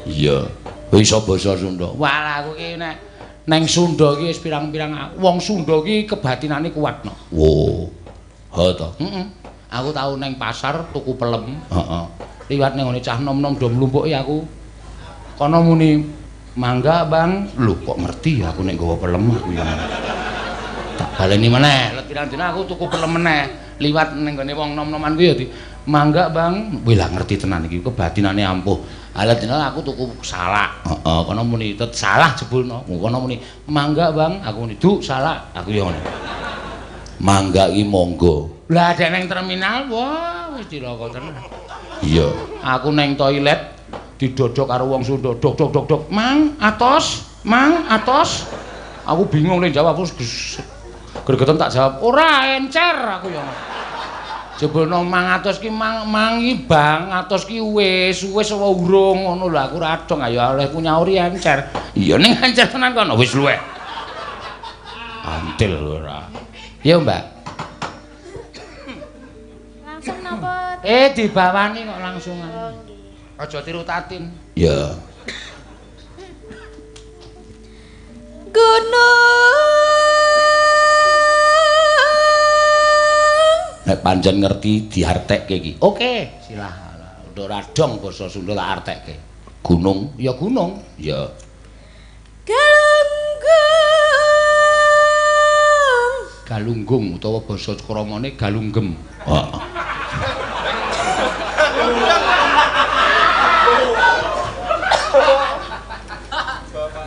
Iya. Iso basa Sunda. Wah, aku iki nek neng Sunda iki wis pirang-pirang wong Sunda iki kebatinane kuat no. Wo. Ha to. Heeh. Aku tau neng pasar tuku pelem. Heeh. Liwat neng ngene cah nom-nom do mlumpuki aku. Kono muni, "Mangga, Bang." Lho kok ngerti ya aku nek nggawa pelem aku ya. Tak baleni meneh. Let pirang dina aku tuku pelem meneh. Liwat neng ngene wong nom-noman kuwi ya di, "Mangga, Bang." Wih lah ngerti tenan iki kebatinane ampuh. Alah dina aku tuku salak. Heeh, kono muni tet salah jebulno. Kono muni, "Mangga, Bang." Aku muni, "Du, salak." Aku ya ngono. Mangga iki monggo. Lah dek neng terminal, wah wis cilaka tenan. Iya, aku neng toilet didodok karo wong Sunda, dok dok dok dok, mang atos, mang atos. Aku bingung nek jawab terus gregeten tak jawab, ora encer aku ya. Jebulno mang atos ki mang mang iki bang, atos ki wis, wis apa urung ngono lho aku ora dong ayo olehku nyauri encer. Iya ning encer tenan kono wis luweh. Antil ora. Iya, Mbak. Langsung napa? Dibawani kok langsungan. Oh, nggih. Aja tiru Tatin. Iya. Gunung. Nek pancen ngerti diartekke iki. Oke, silah. Udah ora dong basa Sunda tak artekke. Gunung, ya gunung. Ya. Galunggung. Galunggung utawa basa kramane galunggem. Heeh.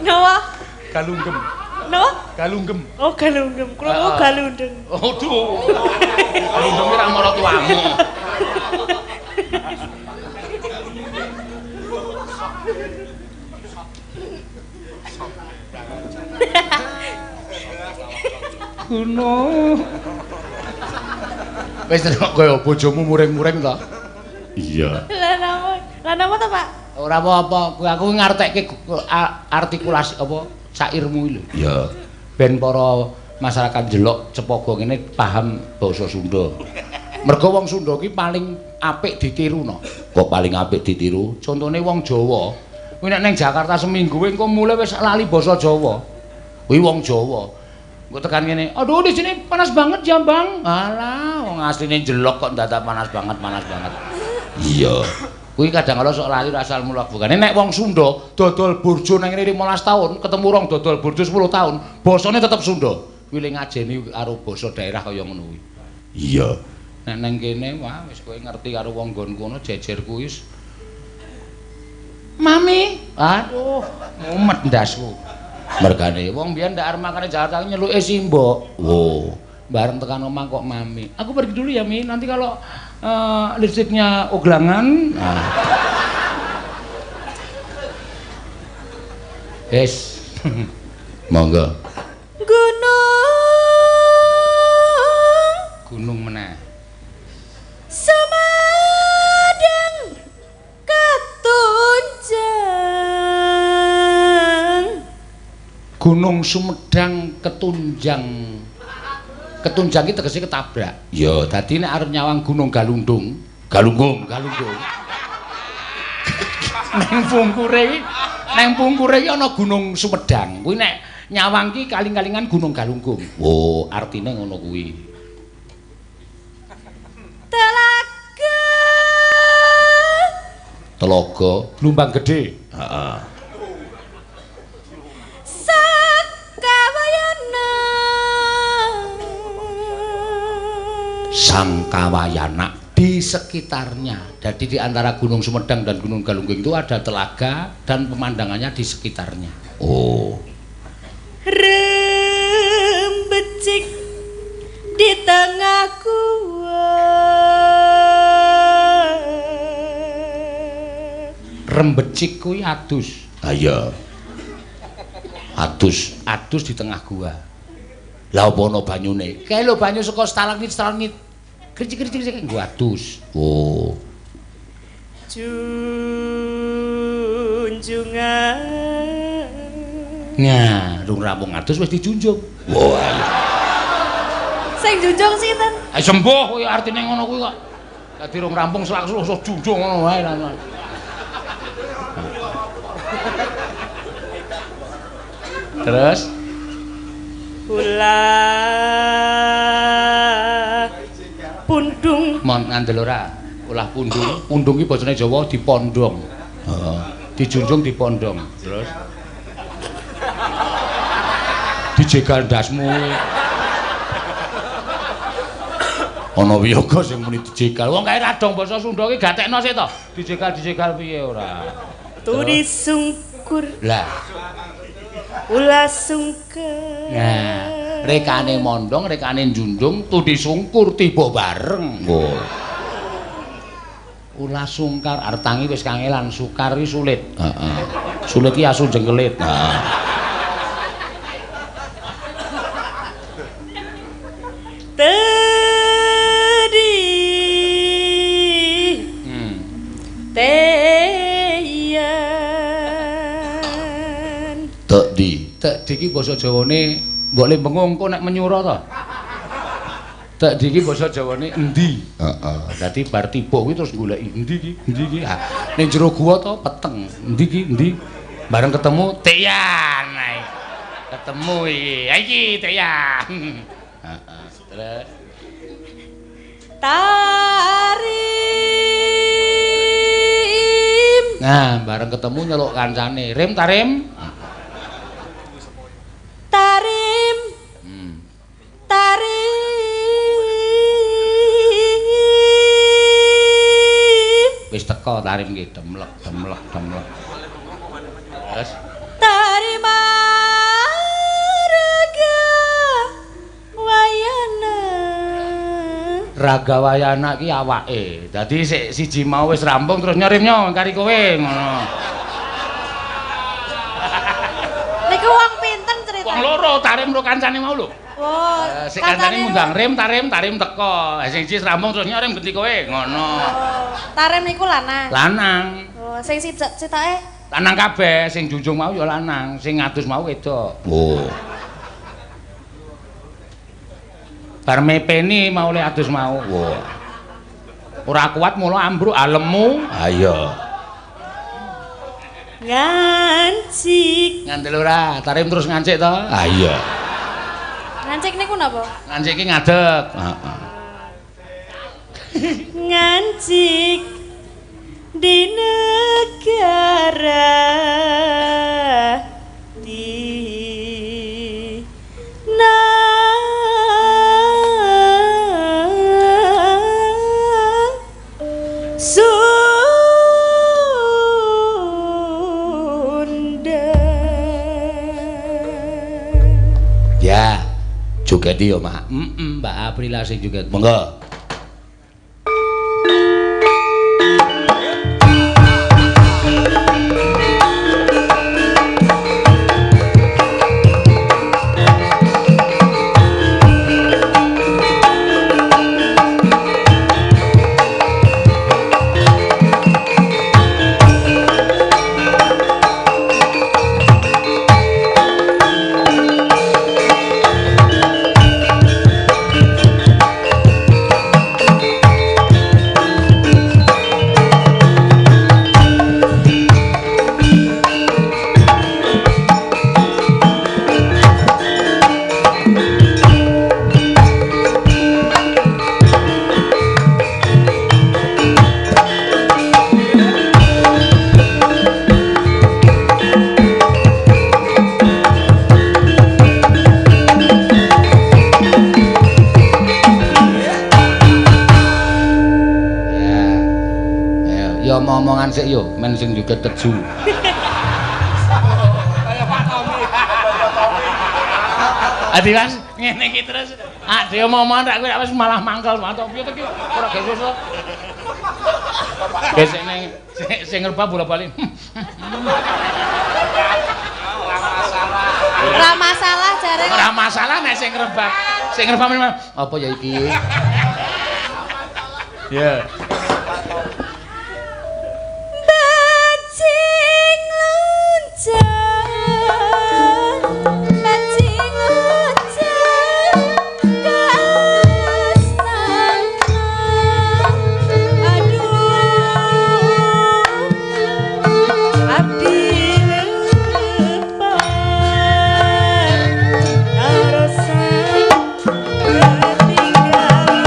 Napa? Galunggem. Napa? Galunggem. Oh, galunggem. Krungu galundeng. Aduh. Galunggem ora mara tuamu. Gunung. Wis kok kaya bojomu muring-muring to? Iya. Lah napa? Lah napa to, Pak? Ora apa-apa, aku ngartekke artikulasi apa sairmu iki lho. Iya. Ben para masyarakat Jelok Cepogo ngene paham basa Sunda. Mergo wong Sunda ki paling apik ditiru no. Kok paling apik ditiru? Contone wong Jawa. Kuwi nek ning Jakarta seminggu engko mulai wis lali basa Jawa. Kuwi wong Jawa. Engko tekan ngene, "Aduh di sini panas banget ya, Bang." Alah, wong asline Jelok kok ndadak panas banget, panas banget. Iya. Kuwi kadang kala sok lali asal mula bukane nek wong Sunda dodol burjo nang ngene 15 tahun, ketemu rong dodol burjo 10 tahun, basane tetep Sunda. Kuwi le ngajeni karo basa daerah kaya ngono kuwi. Iya. Nek nang kene wah wis kowe ngerti karo wong nggon kono jejer kuwi wis. Mami, aduh, mumet ndasku. Mergane wong biyen ndak arep makane Jakarta nyeluke simbok. Wo. Bareng tekan omah kok mami. Aku pergi dulu ya, Mi. Nanti kalau listriknya oglangan. Nah. Yes. Monggo. Gunung. Gunung meneh. Sumedang ketunjang. Gunung Sumedang ketunjang. Ketunjang iki tegese ketabrak. Ya, dadi nek arep nyawang Gunung Galunggung, Galunggung, Galunggung. Neng pungkure iki, neng pungkure iki ana Gunung Sumedang. Kuwi nek nyawang ki kaling-kalingan Gunung Galunggung. Oh, artine ngono kuwi. Telaga. Telaga Blumbang Gedhe. Heeh. Sakawayana. Sangkawayana di sekitarnya. Jadi di antara Gunung Sumedang dan Gunung Galunggung itu ada telaga dan pemandangannya di sekitarnya. Oh. Rembecik di tengah gua. Rembecik kuwi adus. Ha iya. Adus, adus di tengah gua. Lah apa ana banyune? Kae lho banyu saka stalagmit stalagmit. Kricik-kricik nggo adus. Oh. Junjungan. Nah, rung rampung adus wis dijunjung. Wah. Sing junjung sinten? Eh sembuh kuwi artine ngono kuwi kok. Dadi rung rampung selak-seluk junjung ngono wae lan. Terus ulah pundung. Mon ngandel ora? Ulah pundung. Pundung iki basane Jawa dipondhong. Heeh. Dijunjung dipondhong. Terus dijegal ndasmu. Ana wiyaga sing muni dijegal. Wong kae radong basa Sunda ki gatekno sik to. Dijegal-dijegal piye ora? Tudi sungkur. Lah. Ulah sungkar. Nah, rekane mondong, rekane njunjung, tudi sungkur tiba bareng. Oh. Ulah sungkar arep tangi wis kangelan, sukar iki sulit. Heeh. Sulit iki asu jengkelit. Heeh. Tedi. Teyan. Tekdi. Tekdi iki basa Jawane mbok le bengung engko nek menyura to. Tekdi iki basa Jawane endi? Heeh. Dadi bar tiba kuwi terus goleki endi iki? Endi iki? Ha, ning jero gua to peteng. Endi iki? Endi? Bareng ketemu Teyan ae. Ketemu iki. Ha iki Teyan. Heeh. Terus Tarim. Nah, bareng ketemu nyeluk kancane. Rim tarim. Tarim. Tarim. Wis teko tarim ki demlek demlek demlek. Terus Tarima raga wayana. Raga wayana ki awake. Dadi sik siji mau wis rampung terus nyerimnya kari kowe ngono. Niku wong pinten cerita? Wong loro tarim ro kancane mau lho. Oh, sik kancane ngundang rim tarim tarim teko. Sing siji rampung terus nyerim genti kowe ngono. Oh, tarim niku lanang. Lanang. Oh, sing sitoke lanang kabeh, sing junjung mau ya lanang, sing ngadus mau wedok. Oh. Bar mepeni mau le adus mau. Wah. Ora kuat mula ambruk alemu. Ha iya. Ngancik. Ngandel ora? Tarim terus ngancik to? Ha iya. Ngancik niku napa? Ngancik iki ngadeg. Heeh. Ngancik di negara di na Sunda. Ya, Jogeti ya, Mak. Heeh, Mbak Aprila sing joget. Monggo. Ya. Ayo, ya omong-omongan sik yo, men sing joget keju. Adi Mas, ngene iki terus ade omong-omongan rak kowe wis malah mangkel atau piye to iki ora gesus to. Gesek ning sing ngerbak bola-bali. Ora masalah jare. Ora masalah nek sing ngerebak. Sing ngerebak memang apa ya iki? Ya. Bajing loncat, bajing loncat ke astana. Aduh, abdi lepat narosan ketinggalan.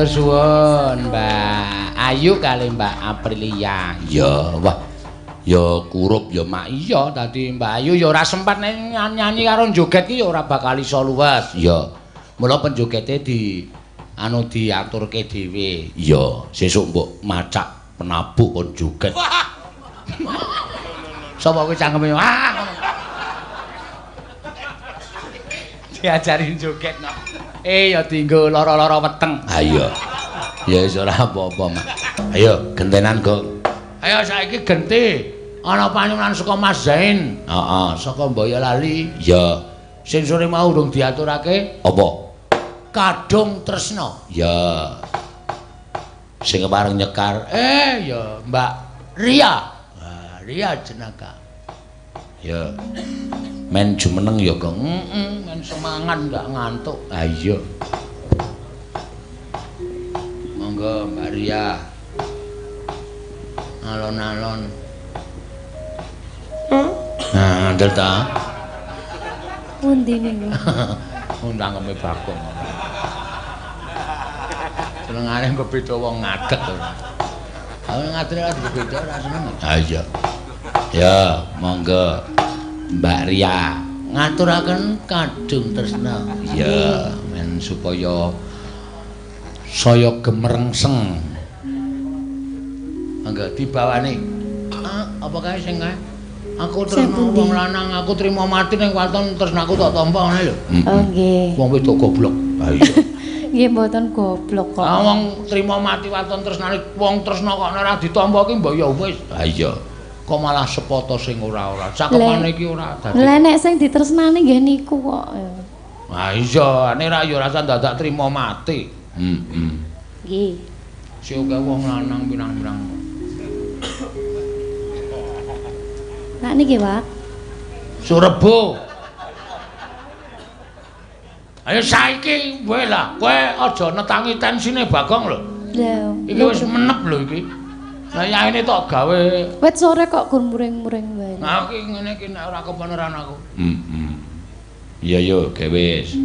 Matur suwun Mbak Ayu kali Mbak Aprilia. Ya, wah. Ya kurup ya mak iya dadi Mbak Ayu ya ora sempat nyanyi karo joget ki ya ora bakal iso luwes. Ya. Mula penjogete di anu diaturke dhewe. Ya, sesuk mbok macak penabuk kon joget. Sapa kuwi cangkeme? Ah. Diajarin joget no. Ya dienggo lara-lara weteng. Ha iya. Ya wis ora apa-apa, Mas. Ayo gentenan, Gong. Ayo saiki genti. Ana panyuwunan saka Mas Zain. Heeh, saka Boyolali. Ya. Sing sore mau urung diaturake apa? Kadung Tresna. Ya. Sing kepareng nyekar, ya Mbak Ria. Wah, Ria jenaka. Ya. Men jumeneng ya, Gong. Heeh, men semangat ndak ngantuk. Ha iya. Monggo Mbak Ria. Alon-alon. Nah, ngandel ta? Pundi niku? Wong cangkeme Bagong. Senengane bebeda wong ngadeg to. Aku ngadeg ora bebeda ora seneng. Ha iya. Ya, monggo Mbak Ria ngaturaken Kadung Tresna. Iya, men supaya saya gemerengseng. Monggo dibawane. Ah, apa kae sing kae? Aku tresna wong lanang, aku trimo mati ning waton tresnaku tak tampa ngene lho. Oh nggih. Wong wedok goblok. Ha iya. Nggih mboten goblok kok. Ah wong trimo mati waton tresnane wong tresna kok ora ditampa ki mbok ya wis. Ha iya. Kok malah sepoto sing ora-ora. Cakepane iki ora dadi. Lah nek sing ditresnani nggih niku kok. Ha iya, nek ra ya rasa dadak trimo mati. Heeh. Nggih. Sing akeh wong lanang pirang-pirang. Nak niki, Pak. Surebo. Ayo saiki kowe lah, kowe aja netangi tensine Bagong lho. Lha, iki wis menep lho iki. Lah yaene tok gawe. Wit sore kok gur muring-muring wae. Nah iki ngene iki nek ora kepeneran aku. Heeh. Iya yo gawe wis.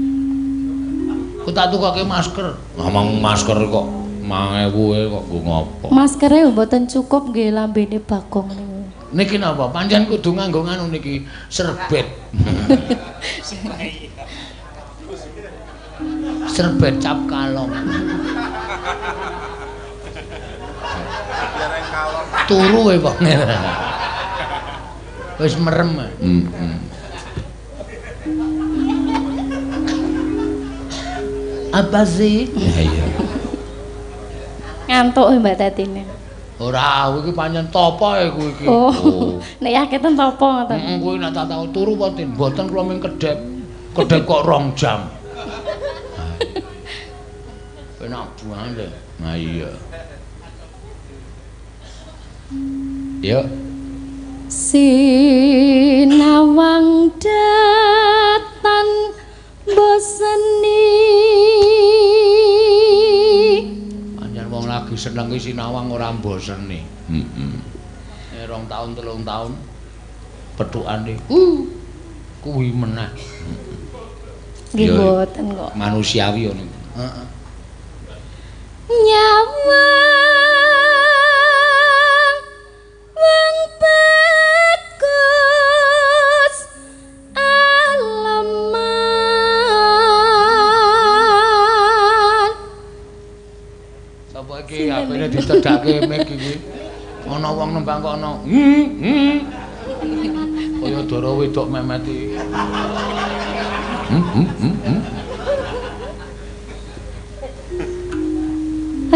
Ku tak tukoke masker. Ngomong masker kok 5000 kok nggo ngopo? Maskere mboten cukup nggih lambene Bagong niku. Niki napa? Pancen kudu nganggo nganu niki serbet. Serbet cap kalong. Turu wae wong. Wis merem. Heeh. Apa sih? Ya iya. Ngantuk Mbak Tatine. Ora, iki pancen tapa e kuwi iki. Oh. Nek yaketen tapa ngoten. Heeh, kuwi nek tak tau turu apa tin? Mboten kula mung kedhep. Kedhep kok 2 jam. Penak banget. Nah iya. Yuk. Sinawang datan boseni. Pancen wong lagi seneng ki sinawang ora mboseni. Heeh. Nek 2 tahun 3 tahun pethukane. Kuwi meneh. Nggih mboten kok. Manusiawi ngono. Heeh. Nyawang wong bagus aleman. Sapa iki apene dicedhake mik iki? Ana wong nembang kok ana. Kaya dara wedok memet iki.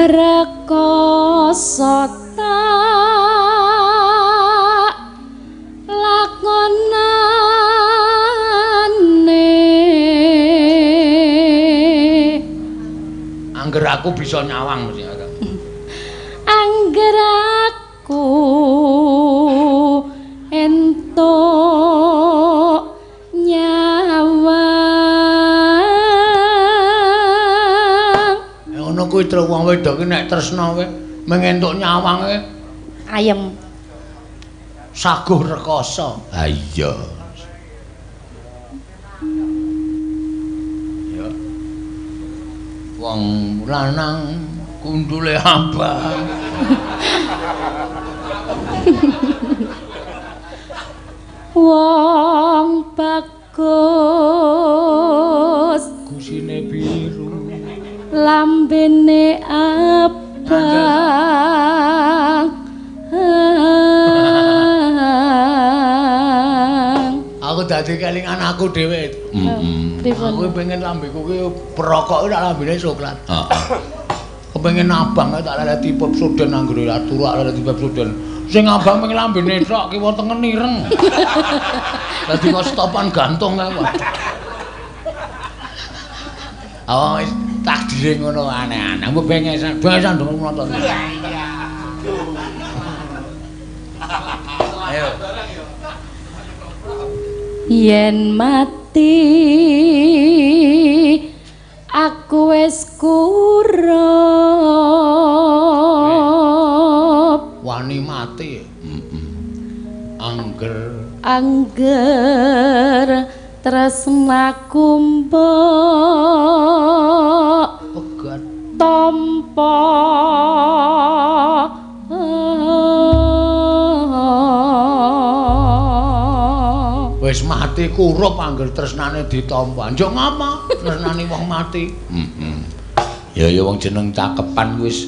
Rekoso tak lakonane. Angger aku bisa nyawang mesti. Angger aku entuk nyawang. Ngono kuwi tru wong wedok ki nek tresna kowe mengentuk nyawang kowe ayem saguh rekoso. Ha iya. Ya. Wong lanang kundule abang. Wong bagus gusine biru, lambene abang. Aku dadi kelingan aku dhewe. Aku pengen lambeku ki perokok tak lambene coklat. Heeh. Kepengin abang tak leleti Pepsodent anggere turu tak leleti Pepsodent. Sing abang pengen lambene tok kiwa tengen ireng. Dadi kok stopan gantung kae. Awak wis takdire ngono aneh-aneh. Mbok bengesan, bengesan dong nonton. Ayo. Yen mati aku wis kurup. Wani mati. Angger angger tresnaku mbok pegat tampa. Wis mati kurup angger tresnane ditampa. Njuk ngapa tresnane wong mati? Ya ya wong jeneng cakepan wis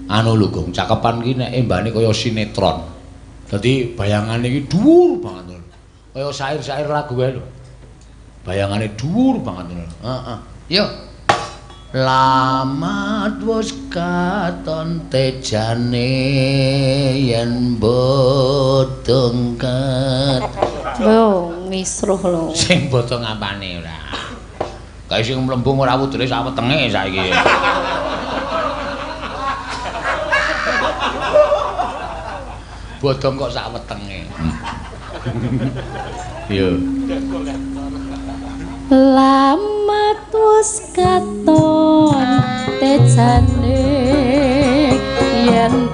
anu lho Gong, cakepan ki nek embane kaya sinetron. Dadi bayangane iki dhuwur banget lho. Kaya syair-syair lagu wae lho. Bayangane dhuwur banget lho. Heeh. Yo. Lamat wis katon tejane yen bodong ket. Lho, ngisruh lho. Sing bodong apane ora? Kae sing mlembung ora wudune sak wetenge saiki. Bodong kok sak wetenge. Yo. Lamat wis katon tejane yen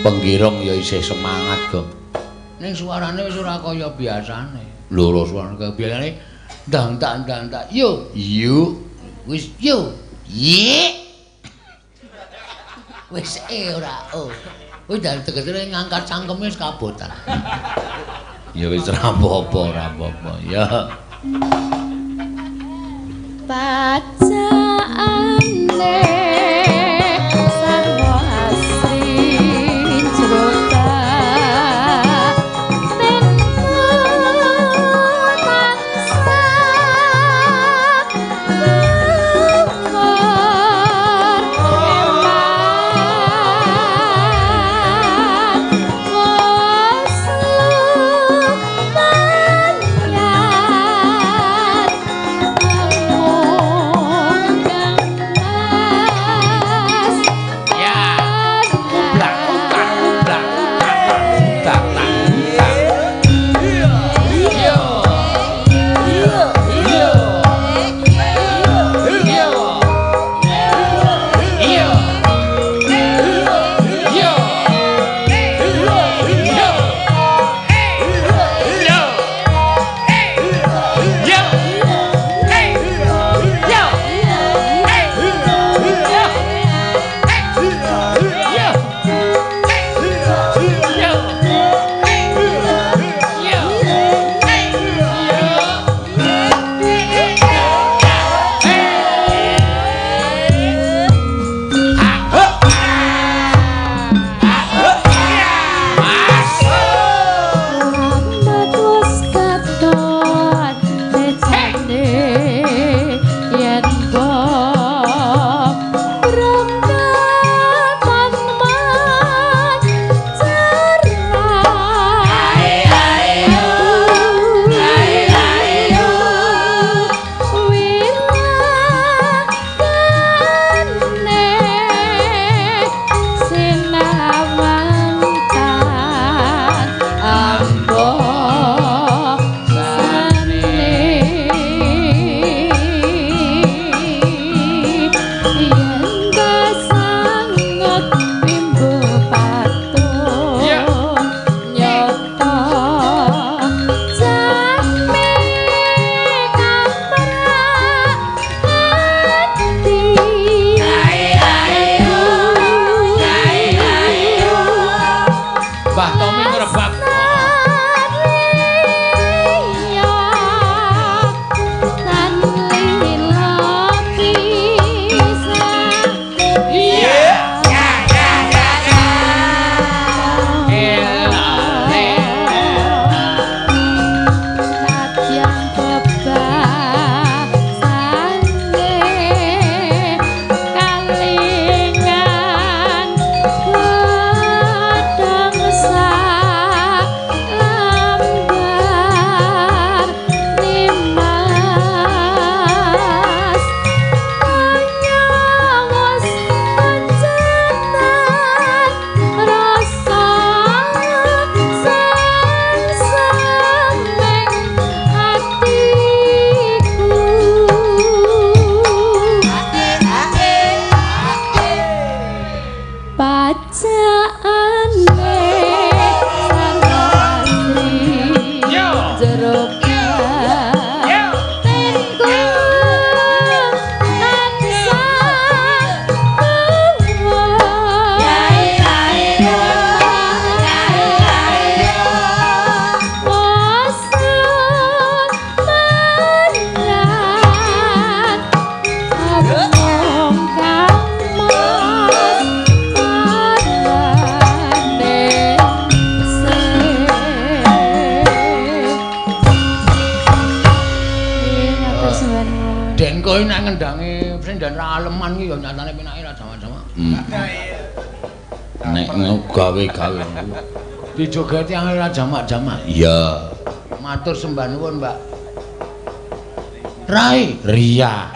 Penggirong ya isih semangat kok. Ning suarane wis ora kaya biasane. Lho lho suarane kaya biasane ndang tak ndang tak yo yo wis yo ye. Wis e ora o. Wis dari tegese ngangkat cangkeme wis kabotan. Ya wis ora apa-apa ora apa-apa ya. Bacaane tansah Denko iki nek ngendange senden ra aleman iki ya nyatane penake ra jamak-jamak. Nek gawe-gawe dijogeti angel ra jamak-jamak. Iya. Matur sembah nuwun, Mbak. Rai, Ria.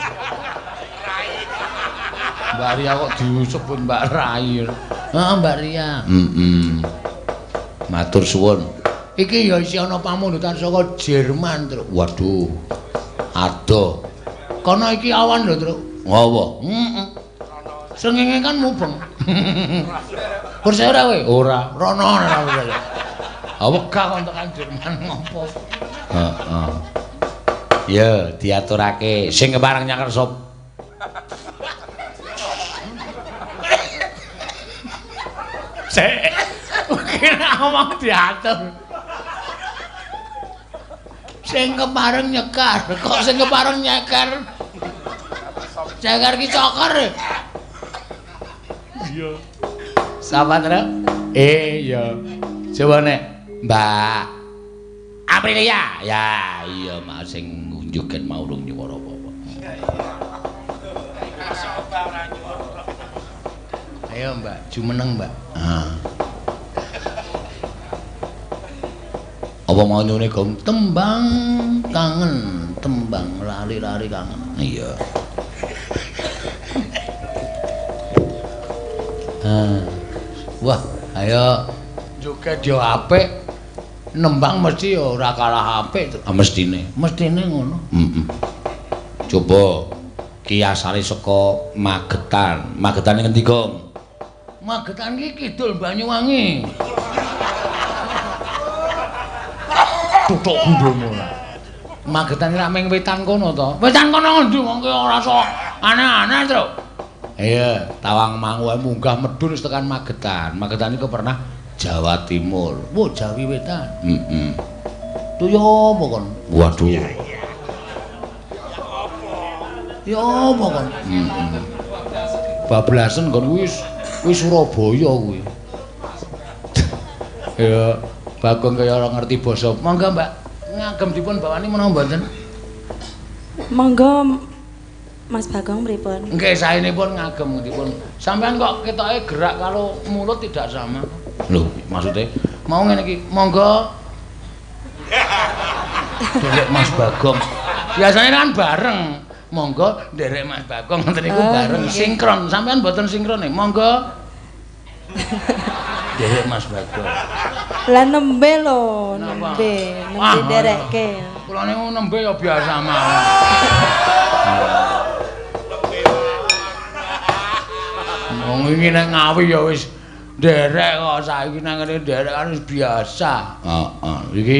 Mbak Ria kok disebut Mbak Rai. Heeh, Mbak Ria. Heeh. Matur suwun. Iki ya isih ana pamundutan saka Jerman, Truk. Waduh. Adoh. Kono iki awan lho, Truk. Ngowo? Heeh. Srengenge kan mubeng. Percaya ora kowe? Ora. Rono ora percaya. Ah wegah kon tekan Jerman ngopo. Heeh. Ya, diaturake sing kepareng nyaker sop. Sik. Kira ngomong diatur. Sing kepareng nyekar, kok sing kepareng nyeker. Ceker ki coker. Iya. Sapa, Truk? Iya. Coba nek Mbak Aprilia. Ya, iya mau sing ngunjuken mau urung nyuwara apa-apa. Ayo Mbak, jumeneng Mbak. Ah. Apa mau nyune gong tembang kangen, tembang lari-lari kangen. Iya. Ah. Wah, ayo joget yo apik. Nembang mesti ya ora kalah apik. Ah, mestine. Mestine ngono. Heeh. Coba ki asale saka Magetan. Magetan ngendi, Gong? Magetan ki kidul Banyuwangi. Tutuk gundulmu ora. Magetan ora ming wetan kono to. Wetan kono ngendi wong ki ora sok aneh-aneh, Truk. Iya, Tawang Mangu munggah medhun wis tekan Magetan. Magetan iku pernah Jawa Timur. Wah, Jawi Wetan. Heeh. Tuyo apa kon? Waduh. Ya apa kon? Heeh. Bablasen kon kuwi kuwi Surabaya kuwi. Ya, Bagong kaya ora ngerti basa. Monggo, Mbak. Ngagem dipun bawani menapa mboten? Monggo Mas Bagong pripun? Nggih, saenipun ngagem dipun. Sampeyan kok ketoke gerak karo mulut tidak sama. Lho, maksudnya mau ngene iki, monggo. Nderek Mas Bagong. Biasanya kan bareng. Monggo nderek Mas Bagong ngoten niku bareng sinkron. Sampeyan mboten sinkron e. Monggo. Nderek Mas Bagong. Lah nembe lho, nembe, nembe nderekke. Kula niku nembe ya biasa mawon. Wong iki nek Ngawi ya wis nderek kok saiki nang kene nderek kan wis biasa. Heeh. Iki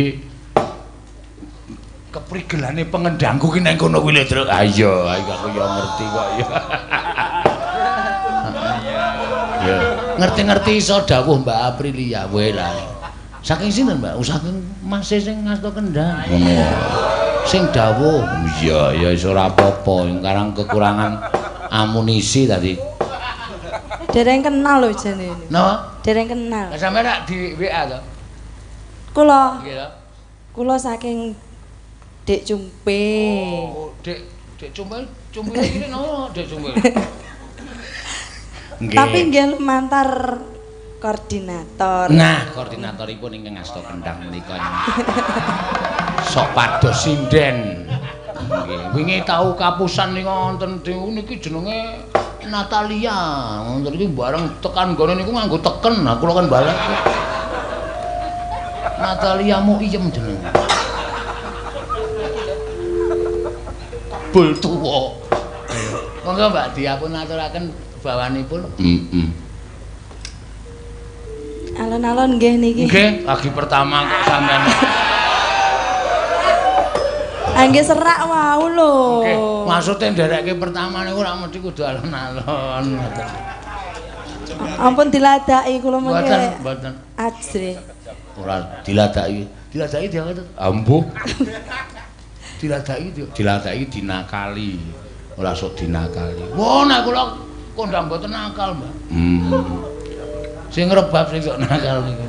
keprigelane pengendangku ki nang kono kuwi lho, Truk. Ha iya, aku ya ngerti kok ya. Ya. Ngerti-ngerti iso dawuh Mbak Aprilia wae lah. Saking sinten, Mbak? Saking Mas sing ngasta kendang. Ngono. Sing dawuh. Iya, ya iso ora apa-apa. Sekarang kekurangan amunisi tadi. Dereng kenal lho jane. Napa? Dereng kenal. Lah sampeyan rak di WA to? Kula. Nggih to. Kula saking Dek Cumpe. Oh, Dek Dek Cumpe, Cumpe iki napa Dek Cumpe? Nggih. Tapi nggih lumantar koordinator. Nah, koordinatoripun ingkang ngasta kendang menika. Sok pados sinden. Nggih, wingi tau kapusan niku wonten niki jenenge Natalia. Wonten iki bareng tekan gone niku nganggo teken. Nah, kula kan balik. Natalia mu iyem jenenge. Bul tuwa. Monggo Mbak diapun aturaken bawanipun. Heeh. Alon-alon nggih niki. Nggih, lagi pertama kok sampean. Nggih serak wau lho. Nggih, maksude nderekke pertama niku ora mesti kudu alon-alon ngoten. Ampun diladaki kula mengke. Mboten, mboten. Ajrih. Ora diladaki. Diladaki diangkat. Ambuh. Diladaki diladaki dinakali. Ora sok dinakali. Wah, nek kula kondang mboten nakal, Mbak. Sing rebab sing sok nakal niku.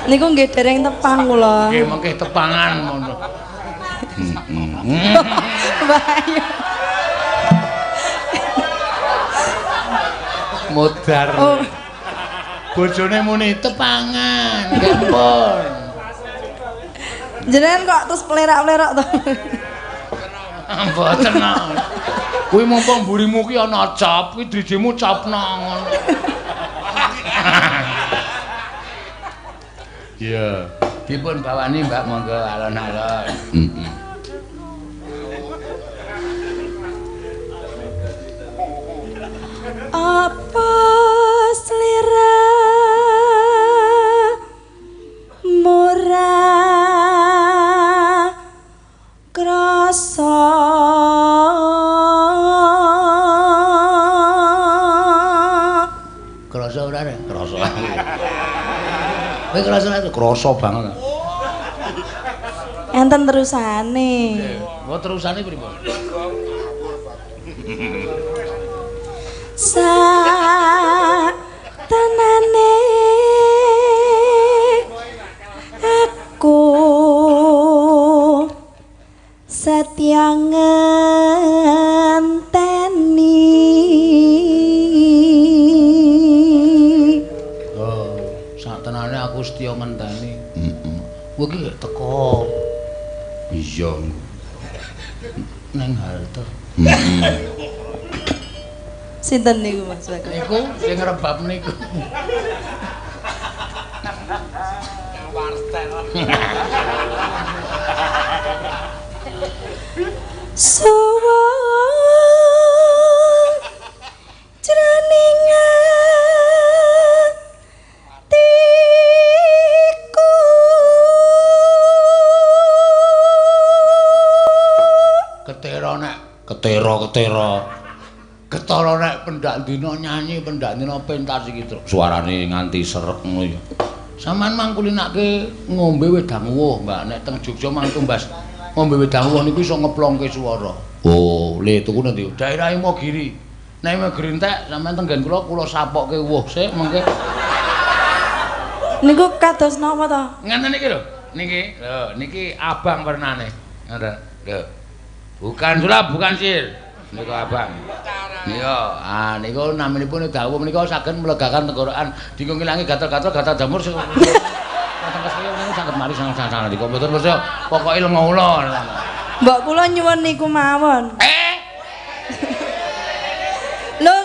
Niku nggih dereng tepang kula. Nggih mengke tepangan ngono. Bahaya. Modar. Oh. Bojone muni tepangan, nggih pun. Jenengan kok terus plerak-plerak to. Mboten. Kuwi mumpung mburimu ki ana cap, kuwi drijimu capno ngono. Iya. Dipun bawani Mbak monggo alon-alon. Heeh. Apa slira murah krasa krasa ora rek? Krasa. Kowe krasa ora? Krasa banget. Enten terusane. Oh, terusane pripun? Sak tenane aku setya ngenteni. Oh, sak tenane aku setya ngenteni. Heeh. Kowe iki teko. Iya. Neng halte. Heeh. Sinten niku Mas Bagus? Niku sing ngrebab niku. Suwung jroning atiku. Ketera nek ketera-ketera. Ketara nek pendak dina nyanyi, pendak dina pentas iki, Truk. Suarane nganti serek ngono ya. Sampeyan mangkulinake ngombe wedang uwuh, Mbak. Nek teng Jogja mang tumbas ngombe wedang uwuh niku iso ngeplongke swara. Oh, le tuku nanti daerah Imogiri. Nek Imogiri entek sampeyan teng nggen kula, kula sapokke uwuh sik mengke. Niku kados napa to? Ngenten iki lho. Niki, lho, niki abang wernane. Ngoten. Lho. Bukan sulap, bukan sihir. Niku abang. Nika, ah niku naminipun dawuh menika saged melegakan tenggorokan, dinggo ngilangi gatel-gatel gatal jamur sing wonten kesaya niku saged mari sang-sang niku mboten percaya, pokoke lenga ula. Mbok kula nyuwun niku mawon. Eh. Lho,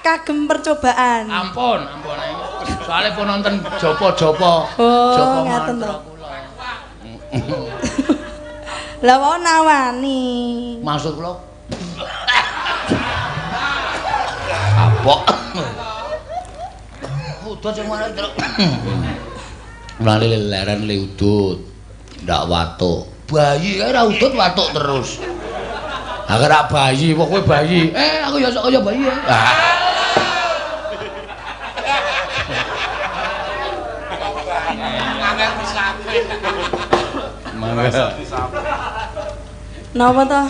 kagem percobaan. Ampun, ampun. Soale pun nonton japa-japa. Oh, japa ngaten mantra to. kula. Lah wau nawani. Maksud kula kapok. Udut sing marang truk. Mulane leren le udut. Ndak watuk. Bayi kae ora udut watuk terus. Ha ora bayi, kok kowe bayi. Eh, aku ya sok kaya bayi. Ah. Mangga. Napa to?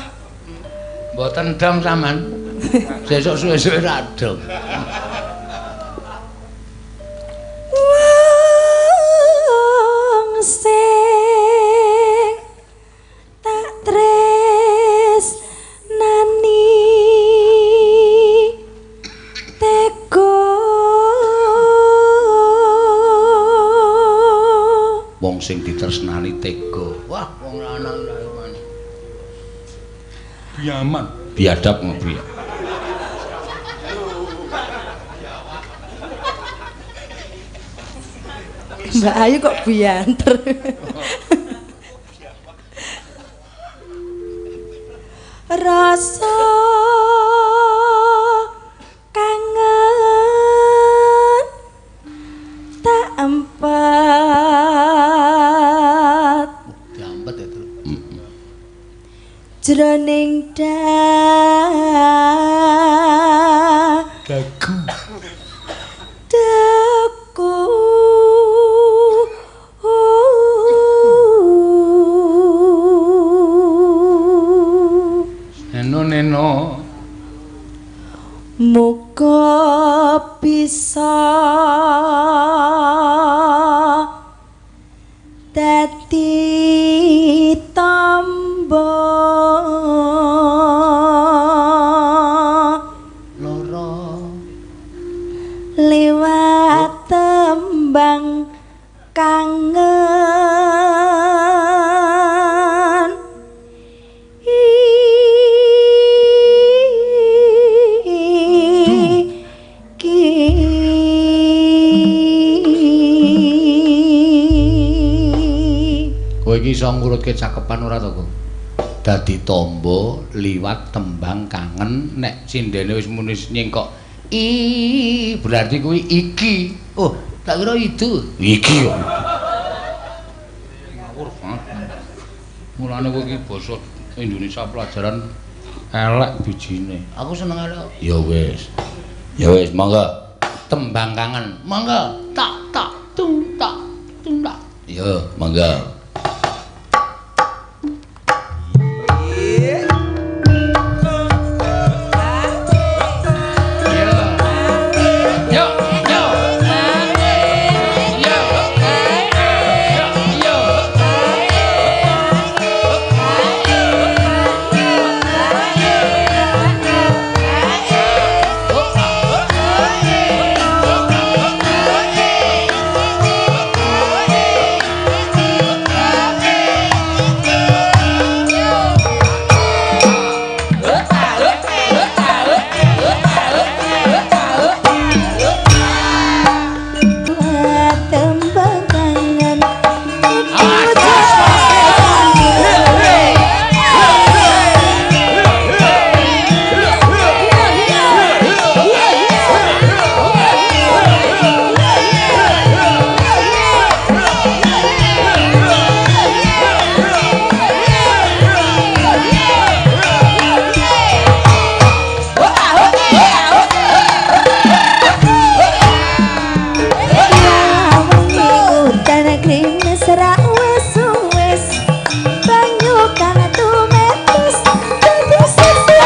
Mboten dam sampean. Sesuk suwe-suwe ra dam. Wong sing tak tresnani tega. Wong sing ditresnani tega. Wah, wong lanang ra iman. Biaman, biadab ngopi. Mbak Ayu kok buyanter. Rasa kangen tak empet. Diampet ya, Truk. Jroning Dagu. daku. Neno neno. Muga bisa dadi tombo loro liwat tembang kangen iki. Kowe iki iso ngurutke cakepan ora to, Kok? Dadi tombo liwat tembang kangen nek sindene wis muni nyengkok i berarti kuwi iki. Oh, tak kira itu. Iki kok. Ngawur banget. Mulane kowe iki basa Indonesia pelajaran elek bijine. Aku seneng elek. Ya wis. Ya wis, monggo. Tembang kangen. Monggo. Tak tak tung tak tung tak. Ya, monggo. Tembang kangen iki. Udan grimes ra wis wis banyu kang tumetes dadi sisi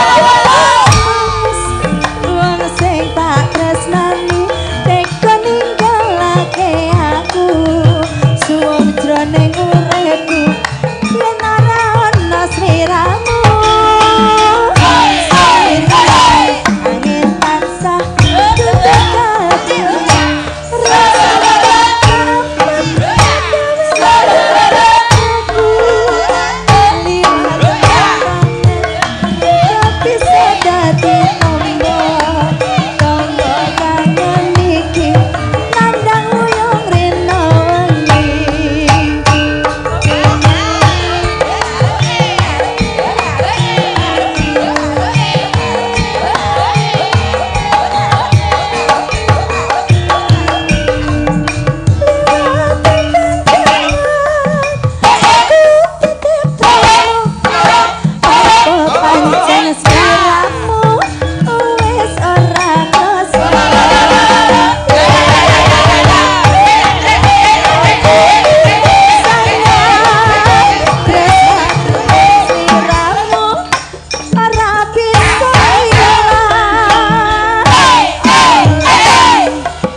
wong sing tak tresnani tega ninggalake aku suwung jroning uripku yen ora ana sliramu. Angin tansah tutup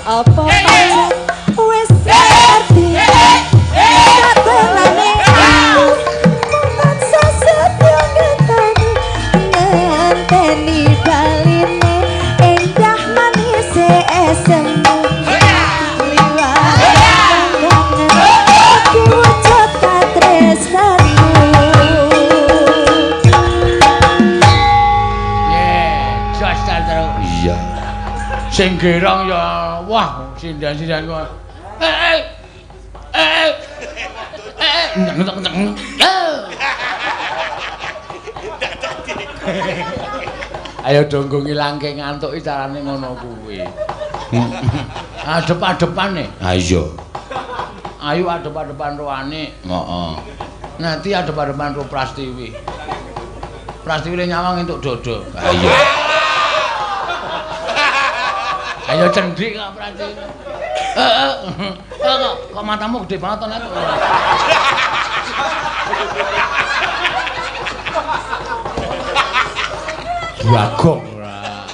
Apa pancen wis ngerti katenane aku tansah setya ngenteni ngenteni baline endah manise esemu liwat kangen iki wujud katresnanku. Ye, jos ta terus. Iya. Sing gerong ya wah, sindan-sindan kok. Eh eh. Eh eh. Eh. Ndang ndang. Ayo donggo ngilangke ngantuk iki carane ngono kuwi. Adep-adepane. Ha iya. Ayo adep-adepan roane. Heeh. Nanti adep-adepan ro Prastiwi. Prastiwi le nyawang entuk dodo. Ha iya. Ayo cendik kok Prastiwi. Heeh. Kok matamu gede banget to, Nek? Bagong ora.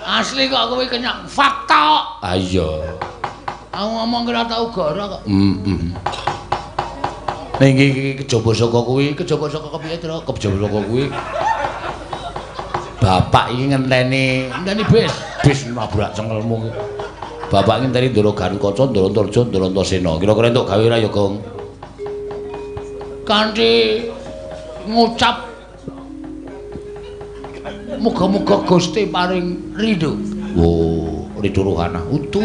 Asli kok kowe kenyang fakta. Ha iya. Aku ngomong kira tau goro kok. Heeh. Ning iki kejaba saka kuwi, kejaba saka kepiye, Tru? Kejaba saka kuwi. Bapak iki ngenteni, ngenteni bis, bis nabrak cengelmu. Bapak ngenteni Ndara Garukaca, Ndara Antarja, Ndara Antasena. Kira-kira entuk gawe ora ya, Gong? Kanthi ngucap muga-muga Gusti paring ridho. Oh, ridho rohana utuh.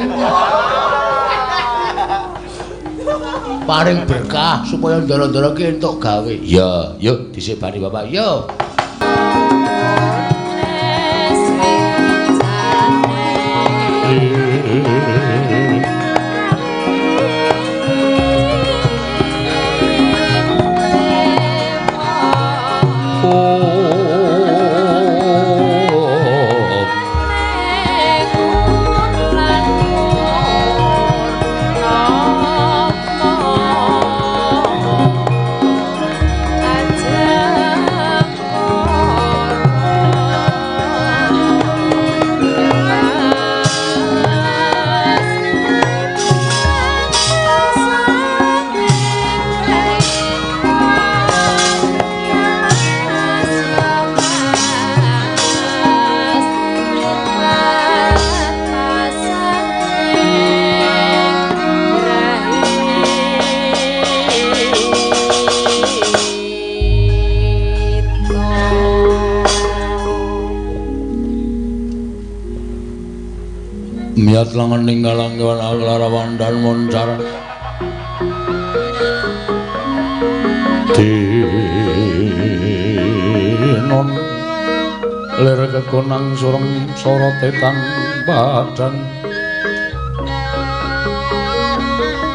Paring berkah supaya ndara-ndara ki entuk gawe. Ya, yo dhisik bani Bapak. Yo. Miyat langan ninggalang kewan aglarawan dan moncar Dinon lir kekonang sureng sorote tan badan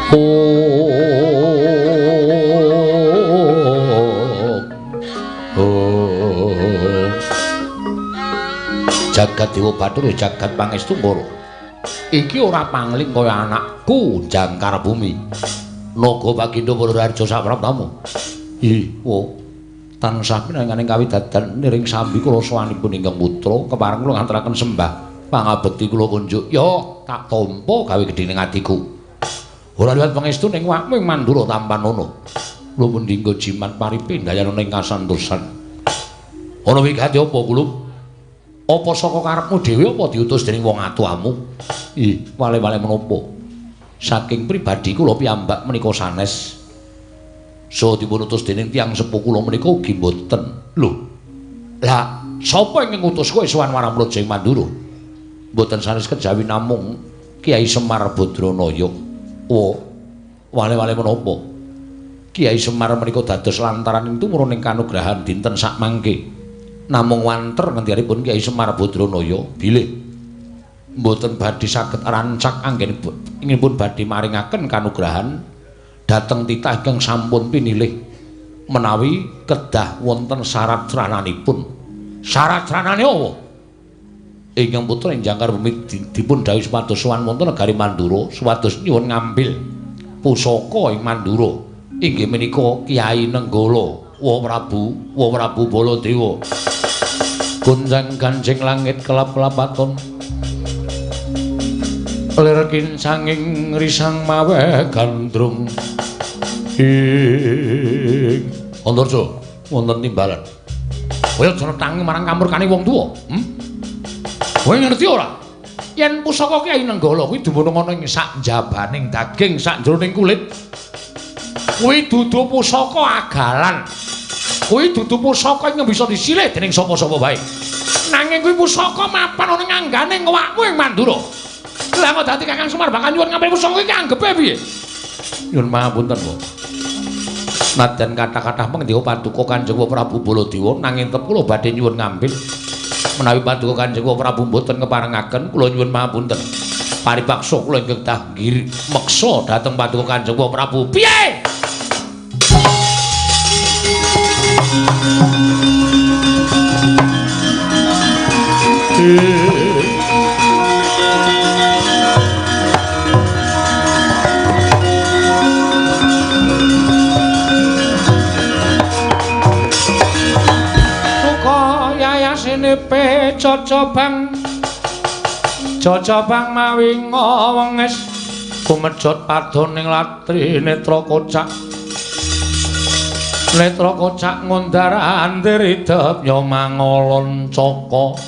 Oh, jagat Dewa Bathara jagat Pangestu Ngoro. Iki ora pangling kaya anakku Jangkar Bumi. Naga Bagindo Purworejo sapraptamu. Ih, wo. Tansah pinanganing kawidadan niring sambi kula sowanipun ingkang putra kepareng kula ngantaraken sembah pangabekti kula kunjuk. Ya, tak tampa gawe gedhe ning atiku. Ora liwat pangestu ning wakmu ing Mandura tampanono. Lumun dinggo jimat paripe ndayana ning kasantosan. Ana wigati apa kula? Apa saka karepmu dhewe apa diutus dening wong atuamu? Ih, wale-wale menapa? Saking pribadi kula piyambak menika sanes. So dipun utus dening tiyang sepuh kula menika ugi mboten. Lho. Lah, sapa ingkang ngutus kowe sowan marang Praja ing Mandura? Mboten sanes kejawi namung Kyai Semar Badranaya. Oh, wale-wale menapa? Kyai Semar menika dados lantaran ing tumurun ing kanugrahan dinten sakmangke. Namung wanter ngendianipun Kyai Semar Badranaya bilih mboten badhe saged rancak anggenipun badhe maringaken kanugrahan dhateng titah ingkang sampun pinilih menawi kedah wonten syarat srananipun. Syarat sranane apa? Ingkang putra ing Jangkar Bumi dipun dhawuhi supados sowan wonten negari Mandura supados nyuwun ngambil pusaka ing Mandura inggih menika Kyai Nenggala. Wa Prabu, Wa Prabu Baladewa. Gonjang ganjing langit kelap-kelapaton. Lir kincanging risang maweh gandrung. Ing Antarja wonten timbalan. Kowe aja tangi marang kamurkane wong tuwa, Kowe ngerti ora? Yen pusaka Kyai Nenggala kuwi dumunung ana ing sak njabaning daging, sak jroning kulit. Kuwi dudu pusaka agalan. Kuwi dudu pusaka ingkang bisa disilih dening sapa-sapa wae. Nanging kuwi pusaka mapan ana ing anggane ngwakmu ing Mandura. Lah kok dadi Kakang Semar bakal nyuwun ngambil pusaka iki anggepe piye? Nyuwun pangapunten, Pak. Nadyan kathah-kathah pengendika paduka Kanjeng Prabu Baladewa nanging tetep kula badhe nyuwun ngambil. Menawi paduka Kanjeng Prabu mboten keparengaken, kula nyuwun pangapunten. Paripaksa kula ingkang dah meksa dhateng paduka Kanjeng Prabu. Piye? Suka yayasine pe cocobang cocobang mawi ngawenges kumejot padon ing latri netra kocak. Netra kocak ngondaran diridep ya mangolon caka.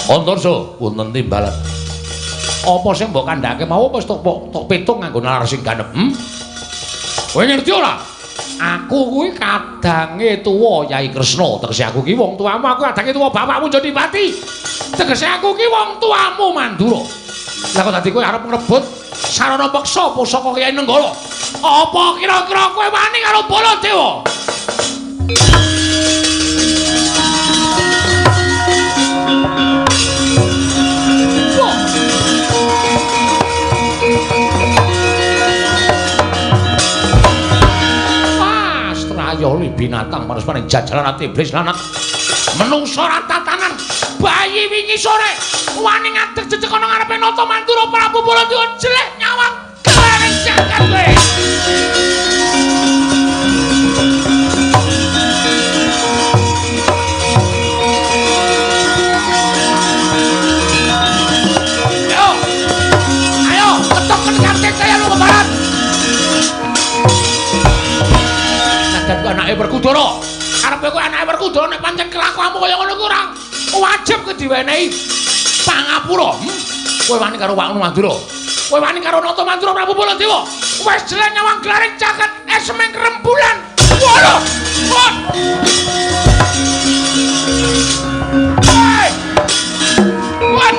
Antarja wonten timbalan. Apa sing mbok kandhake mau wis tok pitung nganggo nalar sing ganep? Kowe ngerti ora? Aku kuwi kadange tuwa Yai Kresna, tegese aku ki wong tuamu, aku kadange tuwa bapakmu Jodipati. Tegese aku ki wong tuamu Mandura. Lah kok dadi kowe arep ngrebut sarana peksa pusaka Kyai Nenggala? Apa kira-kira kowe wani karo Baladewa? Astrayoli binatang manuspaning jajalan ati iblis lanang menungsa ratatanan bayi wingi sore wani ngadeg jejeg ana ngarepe Nata Mandura Prabu Baladewa jelek nyawang kelering jagat kowe. Ayo, ayo ketok ketek saya lu kebarat. Dan ku anake Werkudara. Karepe kowe anake Werkudara nek pancen kelakuanmu kaya ngono kuwi ora wajib kowe diwenehi pangapura. Kowe wani karo Waknu Mandura. Kowe wani karo Nata Mandura Prabu Baladewa. Wis jelek nyawang glaring jagat esmeng rembulan. Waduh. Hei. What?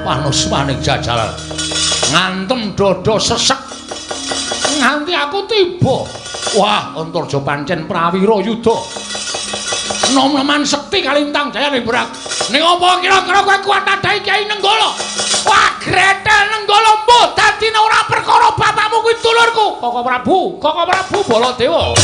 Panusmaning jajalan ngantem dodo sesek nganti aku tiba. Wah, Antarja pancen prawira yuda nom-noman sekti kalintang jayane berak. Ning apa kira-kira kowe kuat nadhahi Kyai Nenggala? Wah, gretel Nenggala mbuh dadine ora perkara bapakmu kuwi dulurku. Koko Prabu, Koko Prabu Baladewa.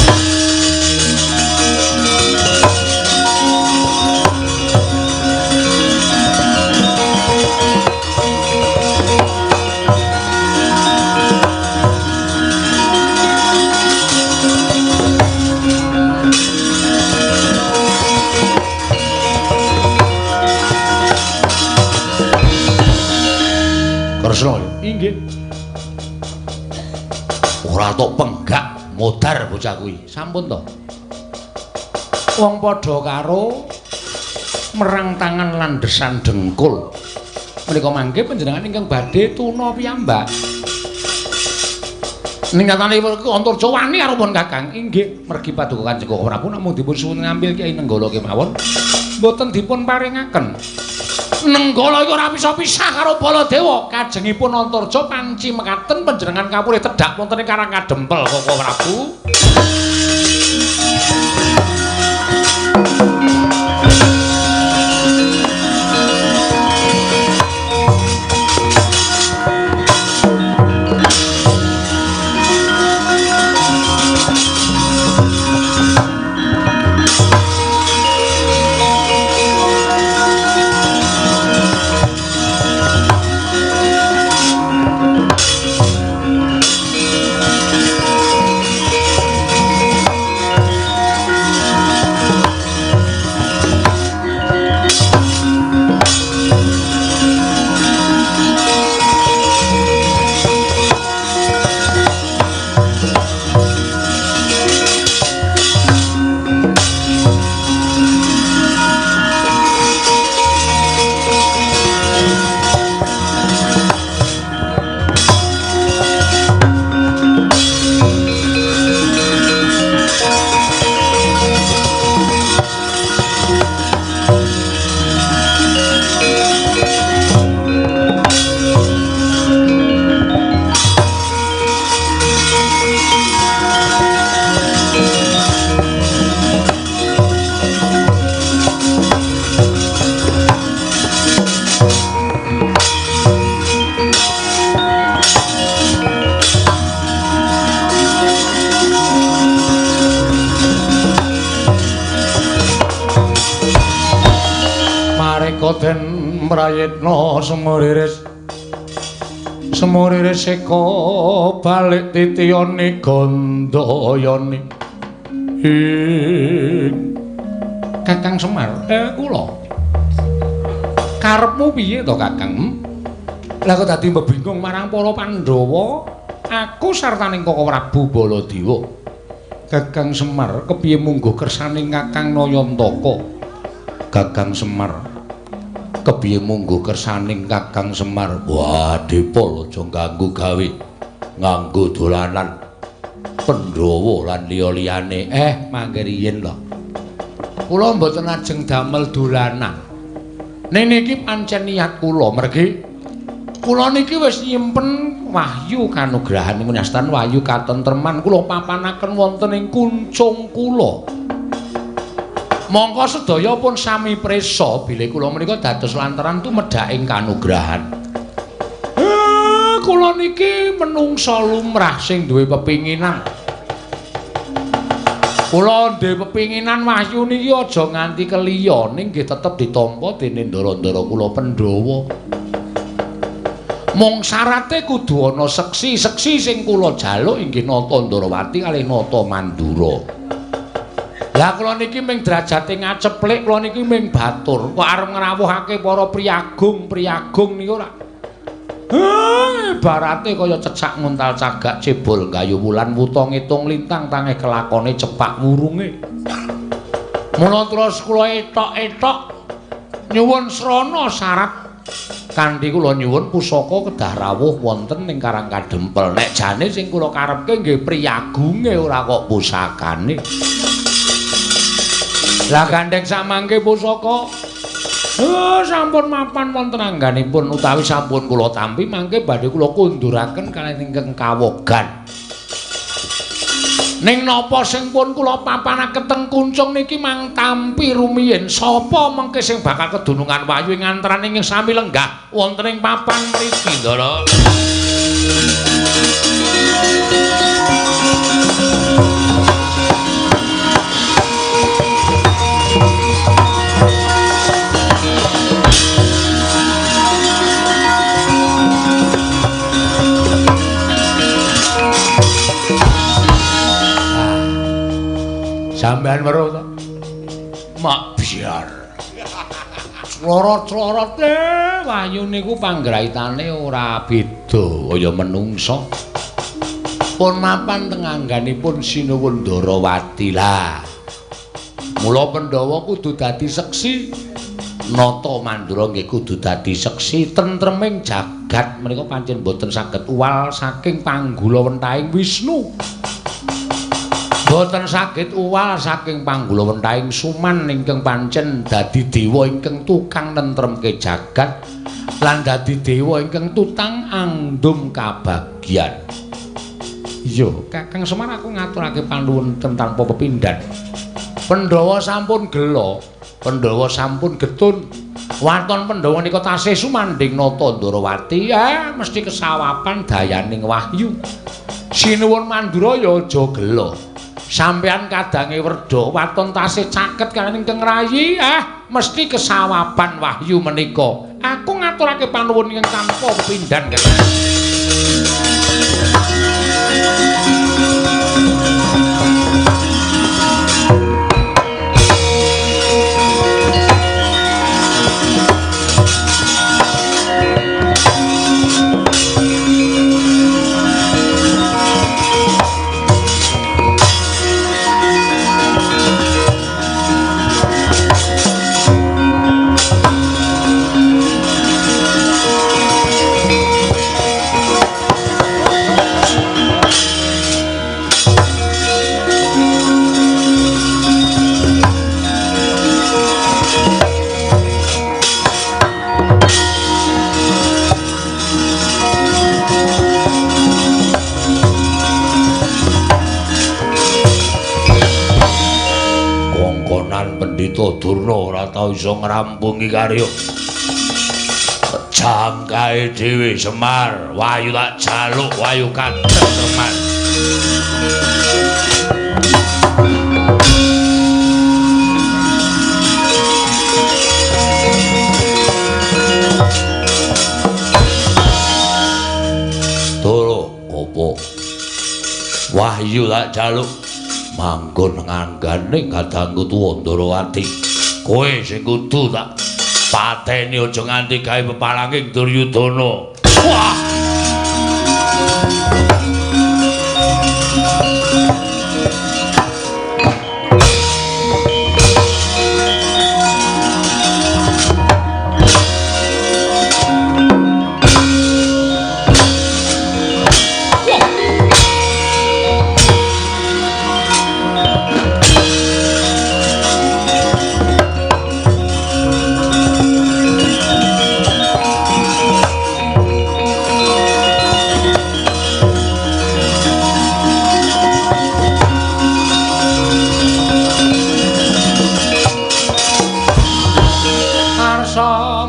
Kresna inggih. Ora tok penggak modar bocah kuwi. Sampun to. Wong padha karo merang tangan landesan dengkul. Menika mangke panjenengan ingkang badhe tuna piyambak. Ning nyatane Antarja wani karo pun Kakang. Inggih, mergi paduka Kanjeng Koko Prabu namung dipun suwun ngambil Kyai Nenggala kemawon. Mboten dipun paringaken. Nenggala iku ora bisa pisah karo Baladewa. Kajengipun Antarja panci mekaten panjenengan kapurih tedhak wonten ing Karang Kadempel Koko Prabu. Mula den mrayitna semuriris semuriris eka balik titiyane gandayane. Kakang Semar, kula. Karepmu piye to, Kakang? Lah kok dadi mbebingung marang para Pandhawa, aku sartaning Koko Prabu Baladewa. Kakang Semar, kepiye mungguh kersaning Kakang Nayantaka? Kakang Semar, kepiye mungguh kersaning Kakang Semar? Wah, Depol aja ganggu gawe, nganggo dolanan Pandhawa lan liya-liyane. Mangke riyin lho. Kula mboten ajeng damel dolanan. Ning niki pancen niat kula, mergi kula niki wis nyimpen wahyu kanugrahan nyastan wahyu katentreman kula papanaken wonten ing kuncung kula. Mongko sedaya pun sami prisa bilih kula menika dados lantaran tumedhaking kanugrahan. Kula niki menungsa lumrah sing duwe pepinginan. Kula duwe pepinginan wahyu niki aja nganti keliya ning nggih tetep ditampa dening ndara-ndara kula Pandhawa. Mung syarate kudu ana seksi-seksi sing kula jaluk inggih Nata Ndarawati kalih Nata Mandura. Lah kula niki ming derajate ngaceplik, kula niki ming batur. Kok arep ngrawuhake para priyagung-priyagung niku ora. Ibarate kaya cecak nguntal cagak cebol gayu wulan wuta ngitung lintang tangeh kelakone cepak wurunge. Mula terus kula etok-etok nyuwun srana syarat kanthi kula nyuwun pusaka kedah rawuh wonten ing Karang Kadempel. Nek jane sing kula karepke nggih priyagunge ora kok pusakane. Lah gandheng samangke pusaka sampun mapan wonten angganipun utawi sampun kula tampi mangke badhe kula kunduraken kaliyan ingkang kawogan. Ning napa sing pun kula papanaken teng kuncung niki mang tampi rumiyin sapa mengke sing bakal kedunungan wahyu ing antaraning ing sami lenggah wonten ing papan mriki, Ndara. Sampeyan weruh to? Mak biar. Clorot-clorote wahyu niku panggraitane ora beda kaya menungsa. Pun mapan teng angganipun Sinuwun Ndarawati lah. Mula Pandhawa kudu dadi seksi, Nata Mandura nggih kudu dadi seksi tentreming jagat menika pancen boten saged uwal saking panggulawentahing Wisnu. Boten saged uwal saking panggulawentahing Suman ingkang pancen dadi dewa ingkang tukang nentremke jagat lan dadi dewa ingkang tutang andum kabagyan. Iya, Kakang Semar aku ngaturake panuwun tanpa pepindhan. Pandhawa sampun gela, Pandhawa sampun getun. Waton Pandhawa nika tasih sumandhing Nata Ndarawati, mesti kesawapan dayaning wahyu. Sinuwun Mandura ya aja gela. Sampeyan kadange werda waton tasih caket kaliyan ingkang rayi, mesti kesawaban wahyu menika. Aku ngaturake panuwun ingkang tanpa pepindhan. Pendhita Durna ora tau iso ngrampungi karya. Jangkae dhewe Semar, wahyu tak jaluk wahyu katentreman. Wahyu tak jaluk manggon nganggane kadangku tuwa Ndarawati. Kowe sing kudu tak pateni aja nganti gawe peparanging Duryudana. Wah!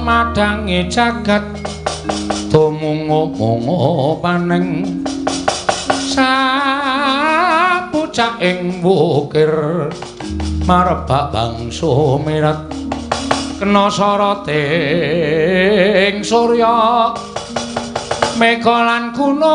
Madangi jagat tumungu-mungu paneng sapucaking wukir marebak bangsa mirat kena soroting surya mega lan gunung